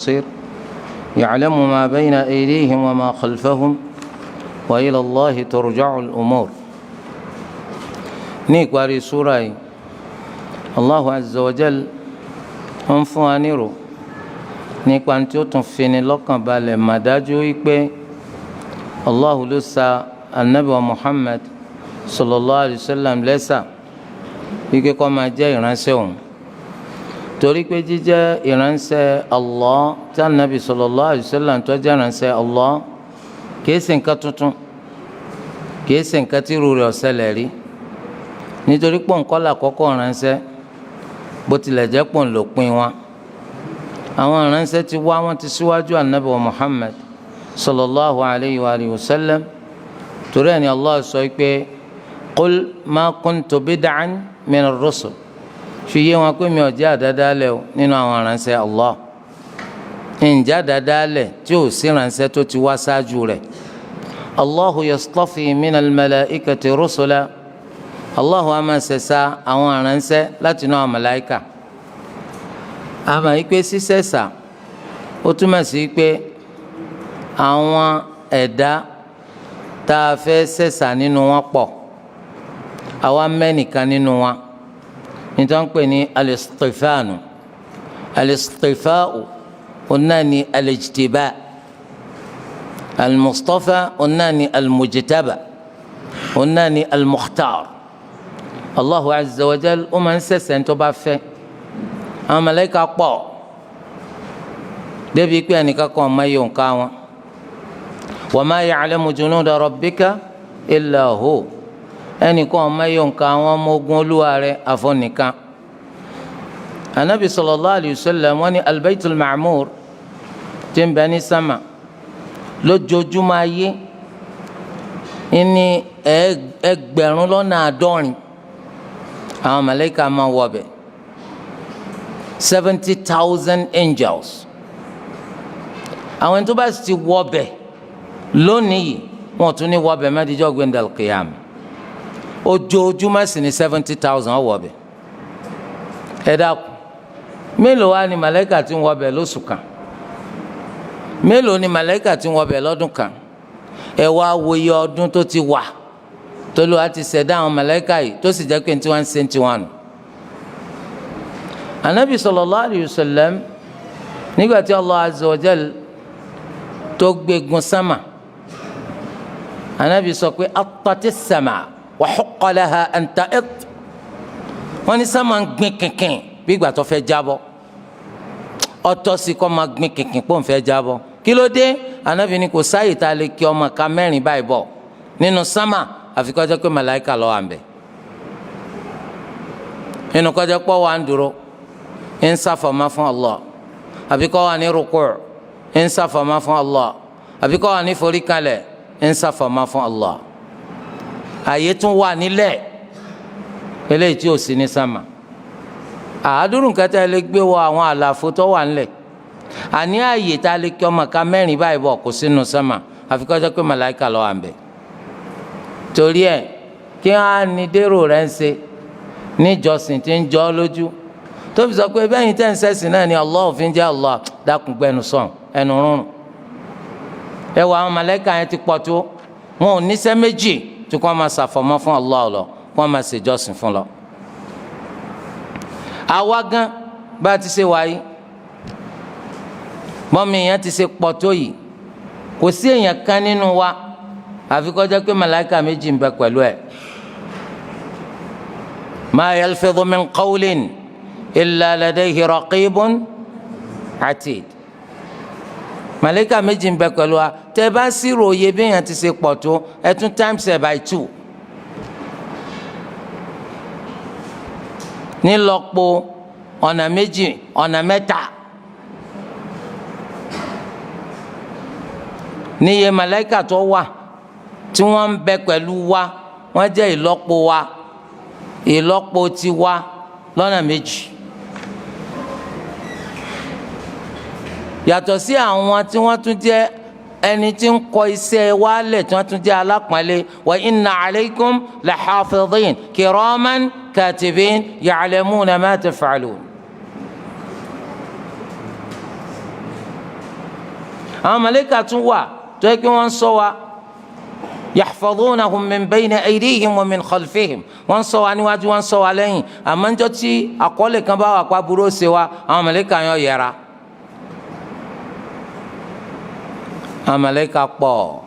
بصير يعلم ما بين أيديهم وما خلفهم وإلى الله ترجع الأمور. Ní ìparí súra yìí, Allahu azza wa jal ń fún wa nírò nípa tí ó tún fini lọ́kàn balẹ̀ mà dájú wípé Allahu ló sa anabi wa Muhammad sallallahu alayhi wa sallam lẹ́sà wípé kó máa jẹ́ ìránṣẹ́ òun, torí pé jíjẹ́ ìránṣẹ́ Allah tí anabi sallallahu alayhi wa sallam tó jẹ́ ìránṣẹ́ Allah kìí ṣe nǹkan tuntun, kìí ṣe nǹkan tí irú rẹ̀ ó ṣẹlẹ̀ rí, nítorí pọ̀nkọ́ làkọ́kọ́ ìránṣẹ́, bó tilẹ̀ jẹ́ pọ̀ ń lò pin wọn. Àwọn ìránṣẹ́ ti wá, wọn ti síwájú anabi wa Muhammad sallallahu alayhi wa alihi wa sallam. Torí ẹni Allah sọ pé qul ma kuntu bid'an min ar-rusul, fi yé wọn pé mi ò jẹ́ àdádálẹ̀ o nínú àwọn ìránṣẹ́ Allah. Ǹjẹ́ àdádálẹ̀ tí ò sí ìránṣẹ́ tó ti wá ṣáájú rẹ̀? Allahu yastafi min al-malaikati rusula. Allahu a máa ṣẹ̀ṣà àwọn ìránṣẹ́ láti inú àwọn màláíkà. Àmọ́ ìpè sísẹ̀ṣà, ó túmọ̀ sí pé àwọn ẹ̀dá tá a fẹ́ ṣẹ̀ṣà nínú wọn pọ̀, àwa mẹ́nìkan nínú wọn, nítorí wọ́n pè ní al-istifanu. Al-istifa'u ọ̀nà ni al-ijtiba, al-mustafa ọ̀nà ni al-mujtaba, ọ̀nà ni al-mukhtar. Allahu azza wa jal ó máa ń ṣẹ̀ṣẹ̀ tó bá fẹ́. Àwọn màláíkà pọ̀ débi pé ẹnìkan kan ọmọ yìí òǹkà wọn. Wa ma ya'lamu junuda rabbika illa hu. Ẹnìkan ọmọ yìí òǹkà àwọn ọmọ ogun olúwa rẹ̀ àfọ̀nìkan. Anabi sallallahu alayhi wa sallam wọ́n ní albaytul ma'mur tí ń bẹ ní sámà, lójoojúmọ́ ayé ní 70,000 àwọn màláíkà máa wọ bẹ̀, 70,000 angels. Àwọn tó bá sì ti wọ bẹ̀ lónìí yìí, wọn tún ní wọ bẹ̀ mẹ́tìjọ́ gbẹ̀ndàl kìyàm. Ojoojúmọ́ sì ní 70,000 wọ bẹ̀. Ẹ dákun, mélòó wá ni màláíkà tí ń wọ bẹ̀ lóṣù kan? Mélòó ni màláíkà tí ń wọ bẹ̀ lọ́dún kan? Ẹ wá wo iye ọdún tó ti wà tólúwa ti ṣẹ̀dá àwọn màláíkà yìí, tó sì jẹ́ pé tí wọ́n ń ṣe ń tiwọn nù. Anabi sallallahu alayhi wa sallam, nígbà tí Allah azza wa jal tó gbégun sámà, anabi sọ pé attati sama wa huqqa laha an ta'it. Wọ́n ní sámà ń gbin kìnkìn bí ìgbà tó fẹ́ jábọ́. Ọtọ́ sí kọ́ máa gbin kìnkìn pọ̀ ń fẹ́ jábọ́. Kí ló dé? Anabi ní kò sáyè tá a lè kí ọmọ ká mẹ́rin báyìí bọ̀ nínú sámà, àfi kó jẹ́ pé màláìka ló wà ńbẹ̀. Nínú kó jẹ́ pé wà ń dúró ń ṣàfọ̀mọ́ fún Allah, àbí kó wà ní rúkú ń ṣàfọ̀mọ́ fún Allah, àbí kó wà ní foríkalẹ̀ ń ṣàfọ̀mọ́ fún Allah. Àyè tún wà nílẹ̀ eléyìí tí ò sí ní sámà. Àádúrú nǹkan tá a lè gbé wọ àwọn àlàfo tó wà ńlẹ̀, àní àyè tá a lè kí ọmọ ká mẹ́rin báyìí bọ̀ kò sínú sámà, àfi kó jẹ́ pé màláìka ló wà ńbẹ̀. Torí ẹ̀, kí á ní dérò rẹ̀ ń ṣe níjọsìn tí ń jọ ọ́ lójú tó fi sọ pé bẹ́yìn tẹ́ ń sẹ́sìn náà ni Allah fi ń jẹ́ Allah? Dákun, gbẹnu sọ̀n ẹnu rúnrún. Ẹ wọ àwọn màláìka yẹn ti pọ̀ tó, wọn ò níṣẹ́ méjì tí kò máa ṣàfọ̀mọ́ fún Allah lọ, kó máa ṣèjọsìn fún lọ. Àwa gan bá a ti ṣe wáyé, bọ́mi èèyàn ti ṣe pọ̀ tó yìí, kò sí èèyàn kan nínú wa àfi kó jẹ́ pé màláìka méjì ń bẹ pẹ̀lú ẹ̀. Ma yalfidhu min qawlin illa ladayhi raqibun atid. Màláìka méjì ń bẹ pẹ̀lú wa. Tẹ́ bá ṣírò iye bí èèyàn ti ṣe pọ̀ tó, ẹ tún times ẹ̀ by two, nílọ́po ọ̀nà méjì, ọ̀nà mẹ́ta níye màláìka tó wà tí wọ́n ń bẹ pẹ̀lú wa. Wọ́n jẹ́ ìlọ́po wa, ìlọ́po tiwa lọ́nà méjì, yàtọ̀ sí àwọn tí wọ́n tún jẹ́ ẹni tí ń kọ iṣẹ́ wálẹ̀, tí wọ́n tún jẹ́ alápọ̀nlé. Wa inna alaykum lahafidhin kiraman katibin ya'lamuna ma taf'alun. Àwọn màláíkà tún wà tó yẹ kí wọ́n ń ṣọ́ wa. Yahfadhunahum min bayni aydihim wa min khalfihim, wọ́n ń ṣọ́ wa níwájú, wọ́n ń ṣọ́ wa lẹ́yìn. Àmọ́ níjọ́ tí àkọọ́lẹ̀ kan bá wà pa burú ṣe wa, àwọn màláíkà yẹn yẹra. Àwọn màláíkà pọ̀.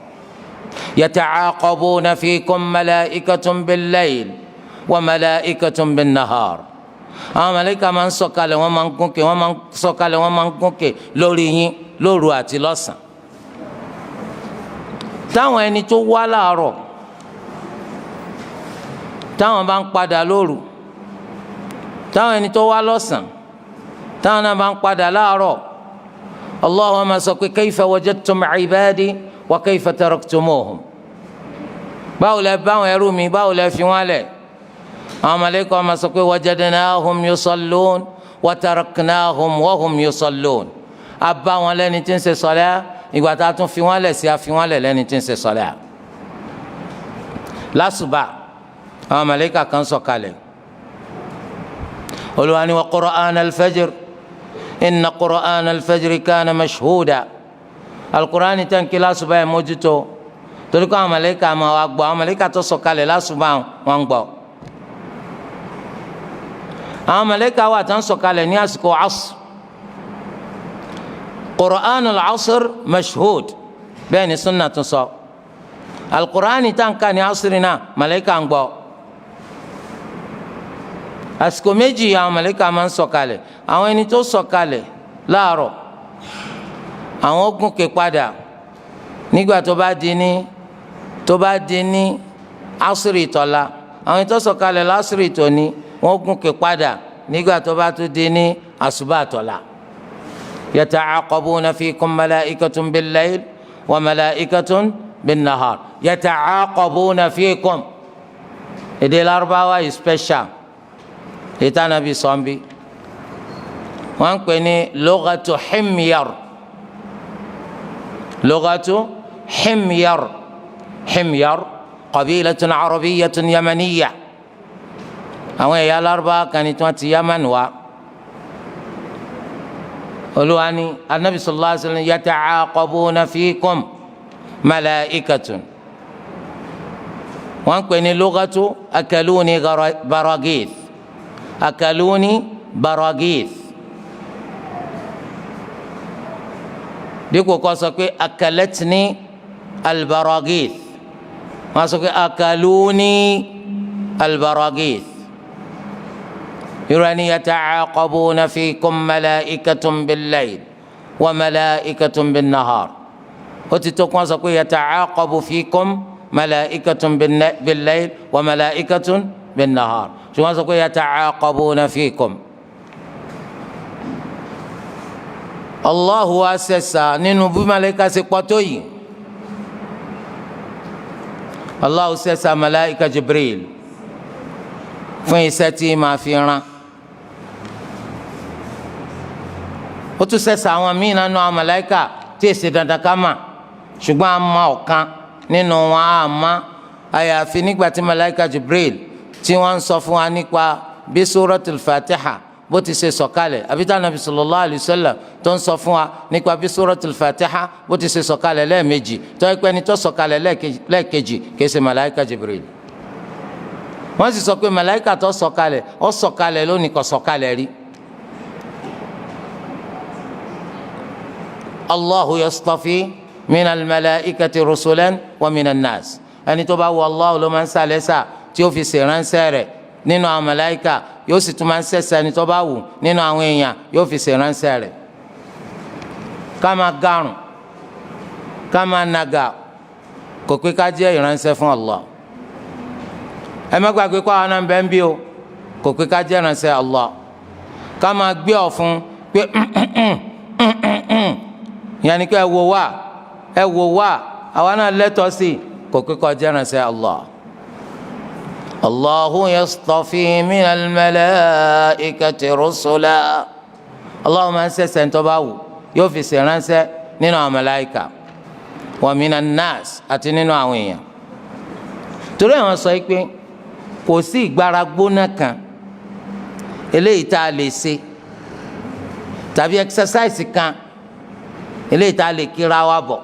Yata'aqabuna fikum malaikatun bil-layl wa malaikatun bin-nahar. Àwọn màláíkà máa ń sọ̀kalẹ̀, wọ́n máa ń gúnkè, wọ́n máa ń sọ̀kalẹ̀, wọ́n máa ń gúnkè lórí yín lóru àti lọ́sàn. Táwọn ẹni tó wá láàárọ̀ táwọn bá ń padà lóru, táwọn ẹni tó wá lọ́sàn táwọn náà bá ń padà láàárọ̀, Allahu máa sọ pé kayfa wajadtum ibadi wa kayfa taraktumuhum. Báwo lẹ báwọn ẹrú mi, báwo lẹ fi wọn lẹ̀? Àwọn màláíkà máa sọ pé wajadnahum yusallun wa taraknahum wa hum yusallun. A bá wọn lẹ́ni tí ń ṣe sọlá, ìgbà tá a tún fi wọn lẹ̀ sí, a fi wọn lẹ̀ lẹ́ni tí ń ṣe sọlá. Lásùbà àwọn màláíkà kan sọ̀kalẹ̀. Olúwa ní wa qur'an al-fajr inna qur'an al-fajr kana mashhuda. Alukur'ani tẹ́ ń kí lásùbà yẹn mójútó, torí kó àwọn màláíkà máa wá gbọ́. Àwọn màláíkà tó sọ̀kalẹ̀ lásùbà wọn gbọ́. Àwọn màláíkà wà tó ń sọ̀kalẹ̀ ní àsìkò asr. Qur'an al-asr mashhud, bẹ́ẹ̀ ni sunna tún sọ. Alukur'ani tá n ká ní asiri náà, màláíkà ń gbọ́. Àsìkò méjì àwọn màláíkà máa ń sọ̀kalẹ̀. Àwọn ẹni tó sọ̀kalẹ̀ láàárọ̀, àwọn gúnkè padà nígbà tó bá di ní tó bá di ní asiri tọ̀la. Àwọn ẹni tó sọ̀kalẹ̀ lásìrì tòní, wọ́n gúnkè padà nígbà tó bá tún di ní àsùbá tọ̀la. Yata'aqabuna fikum malaikatun bil-layl wa malaikatun bin-nahar. Yata'aqabuna fikum, èdè Lárúbáwá yìí special. Ètò Ànábì sọ̀nbi wọ́n ń pè ní lughatu Himyar. Lughatu Himyar, Himyar qabilatun arabiyyatun yamaniyya. Àwọn ẹ̀yà Lárúbáwá kan ní tí wọ́n ti Yaman wá. Olúwa ní Anabi sallallahu alayhi wa sallam yata'aqabuna fikum malaikatun. Wọ́n ń pè ní lughatu akaluni baragith. Akaluni baragith, dípò kó sọ pé akalatni albaragith, wọ́n sọ pé akaluni albaragith. Irani yata'aqabuna fikum malaikatun bil-layl wa malaikatun bin-nahar. Ó ti tó kó sọ pé yata'aqabu fikum malaikatun bil-layl wa malaikatun bin-nahar, ṣùgbọ́n sọ pé yata'aqabuna fikum. Allahu wa sẹ̀sà nínú bí malayika ṣe pọ̀ tó yìí. Allahu sẹ̀sà malayika Jibril fún iṣẹ́ tí màá fi rán. Ó tún sẹ̀sà àwọn míì nínú àwọn malayika tí èsì dandan ká mà, ṣùgbọ́n a ma ọ̀kan nínú wọn a ma, àyàfi nígbà tí malayika Jibril tí wọ́n ń sọ fún wa nípa bí suratul Fatiha bó ti ṣe sọ̀kalẹ̀, àbí tá Ànábì sallallahu alayhi wa sallam tó ń sọ fún wa nípa bí suratul Fatiha bó ti ṣe sọ̀kalẹ̀ lẹ́ẹ̀mejì, tó yẹ pé ẹni tó sọ̀kalẹ̀ lẹ́ẹ̀kejì kìí ṣe malayika Jibril. Wọ́n sì sọ pé malayika tó sọ̀kalẹ̀, ó sọ̀kalẹ̀ lónìí, kò sọ̀kalẹ̀ rí. Allahu yastafi minal malaikati rusulan wa minan nas. Ẹni tó bá wù Allah ló máa ń sàlẹ̀ sà tí ó fi ṣèránṣẹ́ rẹ̀ nínú àwọn màláíkà, yóò sì tún máa ń ṣẹ̀ṣẹ̀ ẹni tó bá wù nínú àwọn èèyàn, yóò fi ṣèránṣẹ́ rẹ̀. Ká máa garùn, ká máa nàgà, kò pé ká jẹ́ ìránṣẹ́ fún Allah. Ẹ má gbàgbé kó àwọn náà ń bẹ ń bí o, kò pé ká jẹ́ ìránṣẹ́ Allah. Ká máa gbé ọ̀fun pé ìyẹn ni pé ẹ wò wá, ẹ wò wá, àwa náà lẹ́tọ̀ọ́ sí, kò pé ká jẹ́ ìránṣẹ́ Allah. Allahu yastafi minal malaikati rusula. Allahu máa ń ṣẹ̀ṣẹ̀ ń tó bá wù, yóò fi ṣèránṣẹ́ nínú àwọn màláíkà, wa minan nas, àti nínú àwọn èèyàn. Torí àwọn sọ pé kò sí ìgbára gbóná kan eléyìí tá a lè ṣe tàbí exercise kan Eléyìí tá a lè kíra wa bọ̀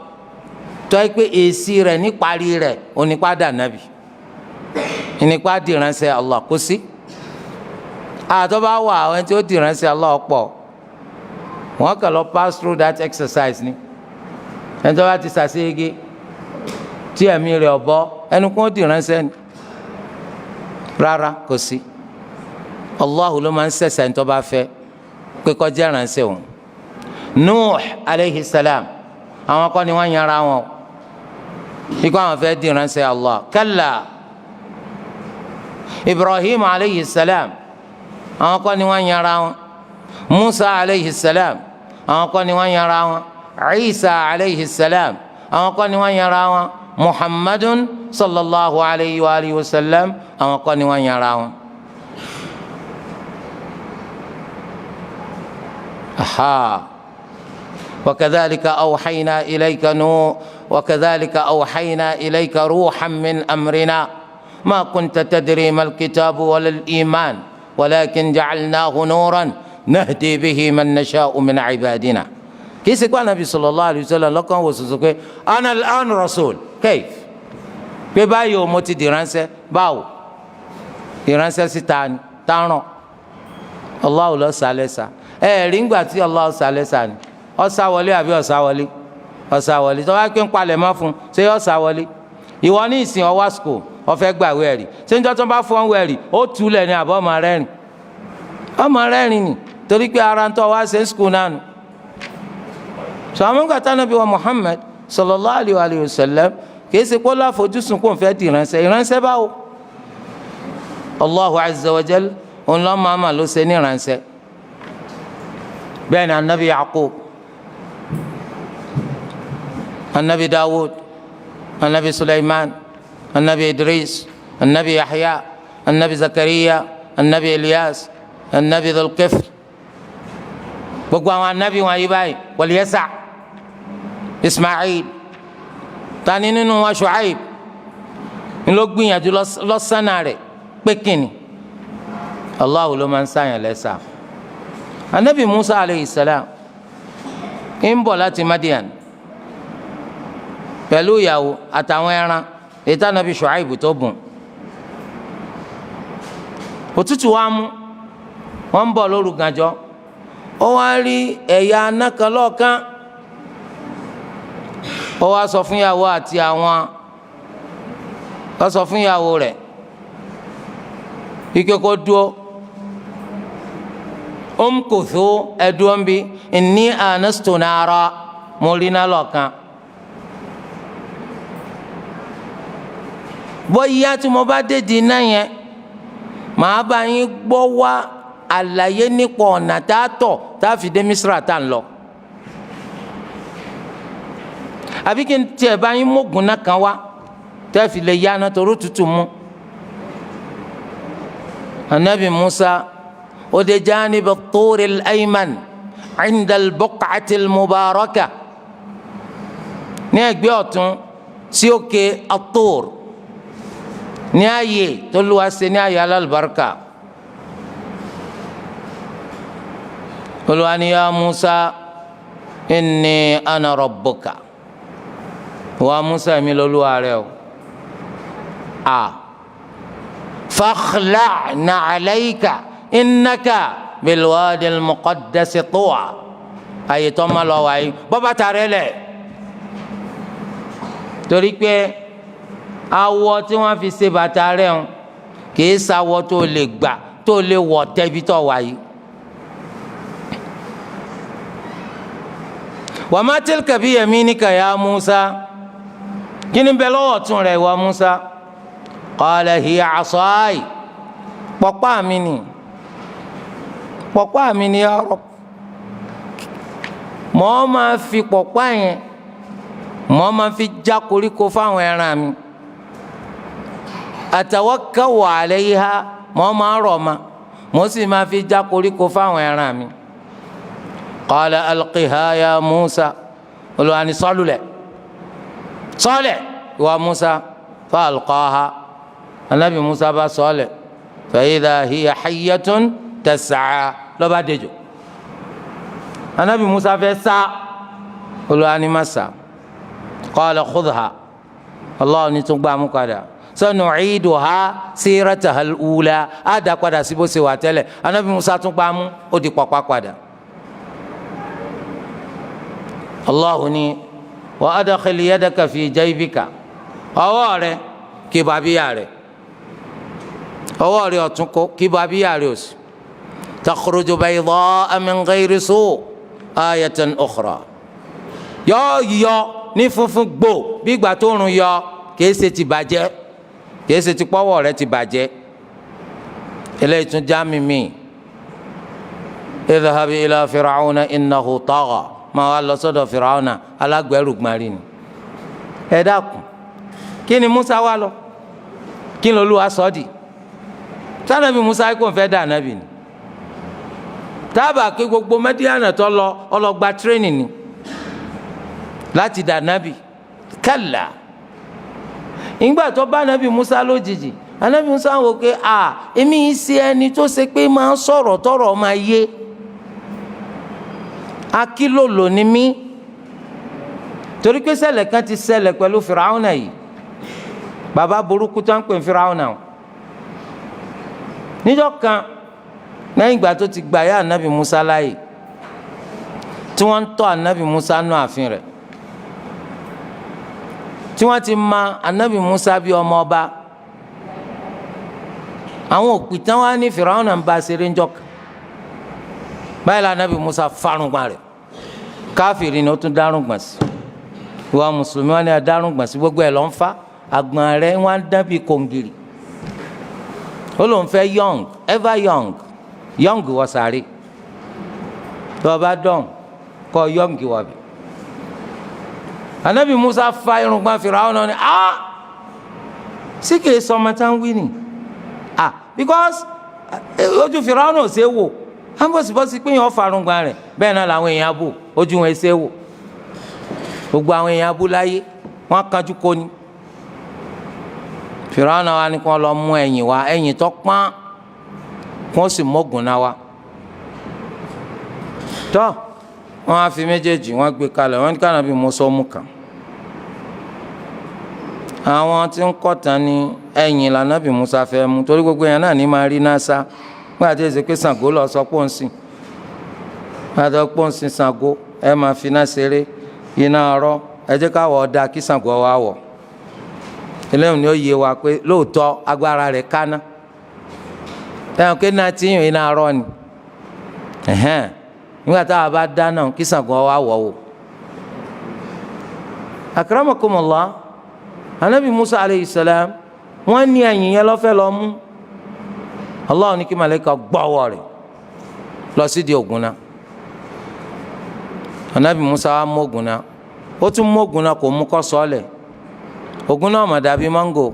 tó yẹ pé èsì rẹ̀ níparí rẹ̀ onípa dànàbì nípa dìránṣẹ́ Allah kò sí. Àtọ́ bá wà àwọn tí ó dìránṣẹ́ Allah pọ̀, wọ́n kàn lọ pass through that exercise ni. Ẹni tó bá ti sàṣeyege tí ẹ̀mí rẹ̀ ọ̀bọ ẹnu kó dìránṣẹ́ ni. Rárá, kò sí. Allahu ló máa ń sẹ̀sẹ̀ ní tó bá fẹ́ pé kó jẹ́ ránṣẹ́ òun. Nuh aleyhi salam, àwọn kọ́ ni wọ́n yanra wọn ikú àwọn fẹ́ di ránṣẹ́ Allah. Kalla. Ibrahim aleyhi salam, àwọn kọ́ ni wọ́n yanra wọn. Musa aleyhi salam, àwọn kọ́ ni wọ́n yanra wọn. Isa aleyhi salam, àwọn kọ́ ni wọ́n yanra wọn. Muhammadun sallallahu alayhi wa alihi wa sallam, àwọn kọ́ ni wọ́n yanra wọn. Aha. وكذلك أوحينا إليك نو وكذلك أوحينا إليك روحا من أمرنا ما كنت تدري ما الكتاب ولا الإيمان ولكن جعلناه نورا نهدي به من نشاء من عبادنا. كيف يقول النبي صلى الله عليه وسلم لكم وسوسك أنا الآن رسول كيف؟ ببايو موتي ديرانسة باو ديرانسة ستان تانو الله لا سالسا ẹ rí ngbà tí Allah sàlẹ̀ sàní ọ̀sà wọlé àbí ọ̀sà wọlé? Ọ̀sà wọlé. Tó bá pé ń palẹ̀ mọ́ fún ṣé ọ̀sà wọlé? Ìwọ ní ìsìn ọwá school ọ̀fẹ́ gbàwé ẹ̀rí, ṣé níjọ́ tó bá fún ọ̀wé ẹ̀rí ó túlẹ̀ ní àbọ̀ ọmọ rẹ́rìn? Ọmọ rẹ́rìn ni, torí pé ara ń tọ́ wá ṣe ń school náà nù. Sọ àwọn gbàtà Nábì wa Muhammad sallallahu alayhi wa sallam kì í ṣe pé ó láfojúsùn kó n fẹ́ di ìránṣẹ́. Ìránṣẹ́ báwo? Allahu azza wa jal òun lọ́ máa ma ló ṣe ní ìránṣẹ́. Bẹ́ẹ̀ ni anabi Yaqub, anabi Dawud, anabi Sulaiman, anabi Idris, anabi Yahya, anabi Zakariya, anabi Ilyas, anabi Dhulkifl, gbogbo àwọn anabi wọn yìí báyìí, wal-Yasa, Ismail, tani nínú wa Shu'aib ńlọ gbìyànjú lọ́sánà rẹ̀ pé kìnnì. Allahu ló máa ń sáyàn lẹ́sà. Anabi Musa aleyhi salam ń bọ̀ láti Madian pẹ̀lú ìyàwó àtàwọn ẹran ètò anabi Shu'aib tó bùn. Òtútù wa mú wọn ń bọ̀ lóru gànjọ́, ó wá rí ẹ̀yà aná kan lọ́ọ̀kan. Ó wá sọ fún ìyàwó àti àwọn, ó sọ fún ìyàwó rẹ̀ ike kó dúó, umkuthu ẹdùnbi inni anastu nara, mo rí iná lọ́ọ̀kan. Bóyá tí mo bá dé di iná yẹn, màá bá yín gbọ́ wá àlàyé nípa ọ̀nà tá a tọ̀ tá a fi dé Misra tá a ń lọ. Àbí kí n tiẹ̀ bá yín mógun náà kan wá tẹ́ fi lè yáná toró tutù mu. Anabi Musa ó dé janib at-tur al-ayman inda al-buq'ati al-mubaraka, ní ẹ̀gbẹ́ ọ̀tún sí òkè at-tur, ní ààyè tó lùwà ṣe ní ààyè alálùbáríkà. Olúwa ní ya Musa inni ana rabbuka, wa Musa mi lọ́lúwa rẹ o. A fakhla'na alayka innaka bilwadi al-muqaddasi tuwa, àyè tó ma lọ wáyé bọ́bá ta rẹ lẹ̀, torí pé awọ tí wọ́n fi ṣe bàtà rẹ̀ ń kì í sawọ tó lè gbà tó lè wọ̀ tẹ́bi tó wáyé. Wa ma tilka bi yaminika ya Musa, kí ni bẹ lọ́wọ́ tún rẹ̀ wa Musa? Qala hiya asai, pọ̀pá mi ni, pọ̀pá mi ni ya Rabb. Mọ́ máa fi pọ̀pá yẹn, mọ́ máa fi já koríko fáwọn ẹran mi. Atawakkau alayha, mọ́ máa rọ̀ ma, mọ́ sì máa fi já koríko fáwọn ẹran mi. Qala alqiha ya Musa, Olúwa ní sọ́lulẹ̀, sọ́lẹ̀ ìwà Musa. Fa alqaha, anabi Musa bá sọ́lẹ̀, fa idha hiya hayyatun tas'a, lọ́ba dejò. Anabi Musa fẹ́ sá, Olúwa ní masa. Qala khudha, Allah ní tún gbà mú padà. Sanu'iduha sirataha al-ula, á dá padà sí bó ṣe wà tẹ́lẹ̀. Anabi Musa tún gbà mú, ó di pọ̀pá padà. Allah ní wa adkhil yadaka fi jaybika, ọwọ́ rẹ kí bọ abíyá rẹ, ọwọ́ rẹ ọ̀tún kó kí bọ abíyá rẹ òsì. Takhruju bayda'a min ghayri su' ayatan ukhra, yọ yọ ní funfun gbò bí ìgbà tó rùn yọ, kìí ṣe ti bàjẹ́, kìí ṣe ti pọ́wọ́ rẹ ti bàjẹ́. Eléyìí tún já mi mi. Idhhab ila fir'auna innahu tagha, máa wá lọ sọ́dọ̀ Fir'auna alágbẹ̀rùgbọ̀nrín ni. Ẹ dákun, kí ni Musa wá lọ? Kí ni Olúwa sọ di? Sanabi Musa kò fẹ́ dà anabi ni. Tábà kí gbogbo Mẹ́díánà tó lọ ọlọ́gba tírénì ni láti dà anabi. Kalla, ìgbà tó bá anabi Musa lójijì, anabi Musa wò pé a èmi yìí ṣe ẹni tó ṣe pé máa ń sọ̀rọ̀ tọ̀rọ̀ máa yé, akílòlò ni mí, torí pé ṣẹlẹ̀ kan ti ṣẹlẹ̀ pẹ̀lú Fìràwọ̀nà yìí, bàbá burúkú tó ń pè Fìràwọ̀nà o. Níjọ́ kan lẹ́yìn ìgbà tó ti gbà yá anabi Musa láàyè, tí wọ́n ń tọ́ anabi Musa nù ààfin rẹ̀, tí wọ́n ti ma anabi Musa bí ọmọ ọba, àwọn òpìtàn wa ní Fìràwọ̀nà ń bá ṣeré ńjọ́ kan. Báyìí la anabi Musa fárùngbọ̀n rẹ̀, káfíìrì ni ó tún dárùngbọ̀n sí. Ìwà mùsùlùmí wọn ni a dárùngbọ̀n sí, gbogbo ẹ̀ ló ń fa àgbọ̀n rẹ̀ wọn á dán bíi kòǹgìrì. Ó lóun fẹ́ young, ever young, young wọ sáré tó o bá dán kọ́ young wọ bí. Anabi Musa fa irùngbọ̀n Fìràwọ̀nà ni ah, sí kìí sọmọ tá ń wí ni ah, because ojú Fìràwọ̀nà ò ṣe é wò, à ń bọ̀sibọ́sí pé yẹn farungba rẹ̀. Bẹ́ẹ̀ náà làwọn èèyàn abú ojú wọn ṣe wò, gbogbo àwọn èèyàn abú láyé wọn kanjú kó ni. Fìràwọ̀nà wa ni kí wọ́n lọ mú ẹ̀yìn wa, ẹ̀yìn tó pọ́n, kí wọ́n sì mọ́gùn náà wa. Tọ́ wọ́n á fi méjèèjì wọ́n gbé kalẹ̀, wọ́n ní ká Ànábì Mùsá mú kan. Àwọn tí ń kọ̀tàn ní ẹ̀yìn lànàbì Mùsá fẹ́ mú, torí gbogbo yẹn náà ní máa rí náà sá. Wọ́n àti ẹ̀sẹ̀ pé Ṣàngó lọ sọ pé ó ń sìn, wọ́n àti pé ó ń sìn Ṣàngó, ẹ máa fi iná ṣeré, iná ọ̀rọ̀, ẹ jẹ́ káwọ̀ ọ̀dà kí Ṣàngó wá wọ̀. Eléyìí ni ó yé wa pé lóòótọ́ agbára rẹ̀ kánná. Ẹ̀hàn pé náà ti yàn iná ọ̀rọ̀ ni, nígbà táwa bá dáná kí Ṣàngó wá wọ̀ wò. Akramakumullah, Anabi Musa aleyhi salam, wọ́n ní ẹ̀yìn yẹn lọ́fẹ́ lọ mú. Allah ní kí malayika gbọ́wọ́ rẹ̀ lọ sí di ògùn náà. Anabi Musa wa mú ògùn náà, ó tún mú ògùn náà, kò mú kọ́ sọ́ọ̀lẹ̀. Ògùn náà mà dàbí mángò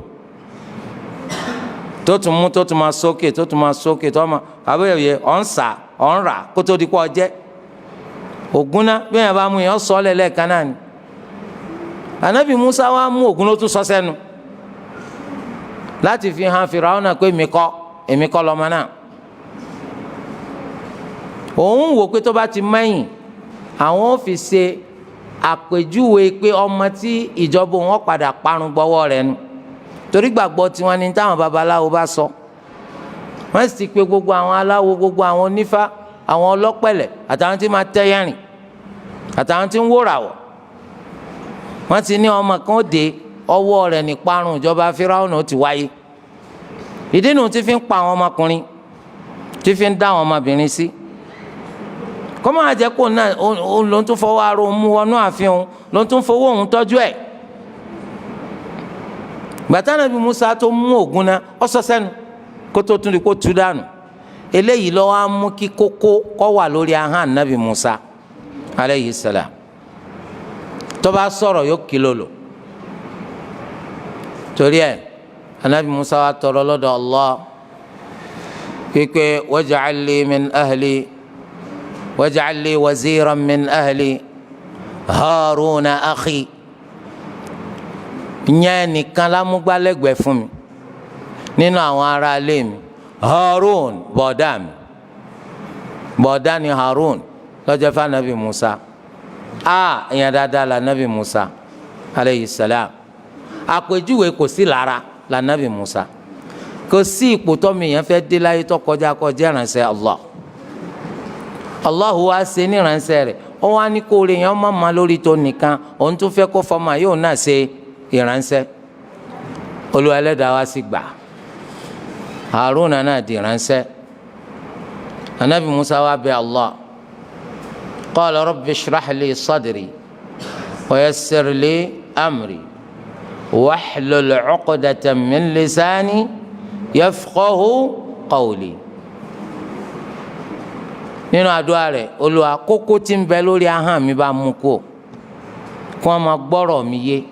tó tún mú, tó tún máa sókè, tó tún máa sókè, tó máa àbẹ̀yẹ ọ̀ ń sà ọ̀ ń rà kó tó di kó jẹ́. Ògùn náà bí yẹn bá mú yẹn sọ́ọ̀lẹ̀ lẹ́ẹ̀kan náà ni. Anabi Musa wa mú ògùn ló tún sọ sẹ́nu láti fi hàn Fìràwọ́nà pé èmi kọ́ lọ́mọ náà. Òun wò pé tó bá ti mẹ́yìn, àwọn ò fi ṣe àpèjúwe pé ọmọ tí ìjọba òun padà parun gbọ́wọ́ rẹ̀ nu, torí gbàgbọ́ tiwọn ni táwọn babaláwo bá sọ. Wọ́n sì ti pe gbogbo àwọn aláwo, gbogbo àwọn onífá, àwọn ọlọ́pẹ̀lẹ̀, àtàwọn tí máa tẹ́yẹ̀rìn, àtàwọn tí ń wòràwọ̀. Wọ́n ti ní ọmọ kan ó dé, ọwọ́ rẹ̀ ní parun ìjọba Fíráúnà ó ti wáyé. Ìdí nu tí fi ń pa àwọn ọmọkùnrin, tí fi ń dá àwọn ọmọbìnrin sí, kọ́ máa jẹ́ kó náà òun ló ń tún fọwọ́ ara òun mú wọnú ààfin, òun ló ń tún fọwọ́ òun tọ́jú ẹ̀. Gbàtà Ànábì Musa tó mú ògùn náà, ó sọ sẹ́nu kó tó tún di kó tú dànù. Eléyìí ló wá mú kí kókó kó wà lórí ahọ́n Ànábì Musa aleyhi salam. Tó bá sọ̀rọ̀ yóò kìlọ̀ lò. Torí ẹ̀ Ànábì Musa wa tọrọ lọ́dọ̀ Allah pípé waj'al li min ahli waj'al li waziran min ahli Haruna akhi, ìyẹn nìkan lámúgbálẹ́gbẹ̀ẹ́ fún mi nínú àwọn ará ilé mi, Harun bọ̀dá mi, bọ̀dá ni Harun lọ́jọ́ fún Ànábì Musa. A èèyàn dáadáa la nabi Musa aleyhi salam. Àpèjúwe kò sí lára la nabi Musa. Kò sí ipò tọ́mi èèyàn fẹ́ dé láyé tó kọjá kọjá ìránṣẹ́ Allah. Allahu wa ṣe ní ìránṣẹ́ rẹ̀, ó wá ní kó rè yẹn má ma lórí tó nìkan, òun tún fẹ́ kó fọmọ yóò náà ṣe ìránṣẹ́. Olúwa Ẹlẹ́dàá wa sì gbà. Haruna náà di ìránṣẹ́. Anabi Musa wa bẹ̀ Allah. Qala rabbi shrah li sadri wa yassir li amri wahlul uqdatan min lisani yafqahu qawli. Nínú àdúrà rẹ̀, Olúwa, kókó tí ń bẹ lórí ahọ́n mi bá mú kó kí wọ́n máa gbọ́rọ̀ mi yé.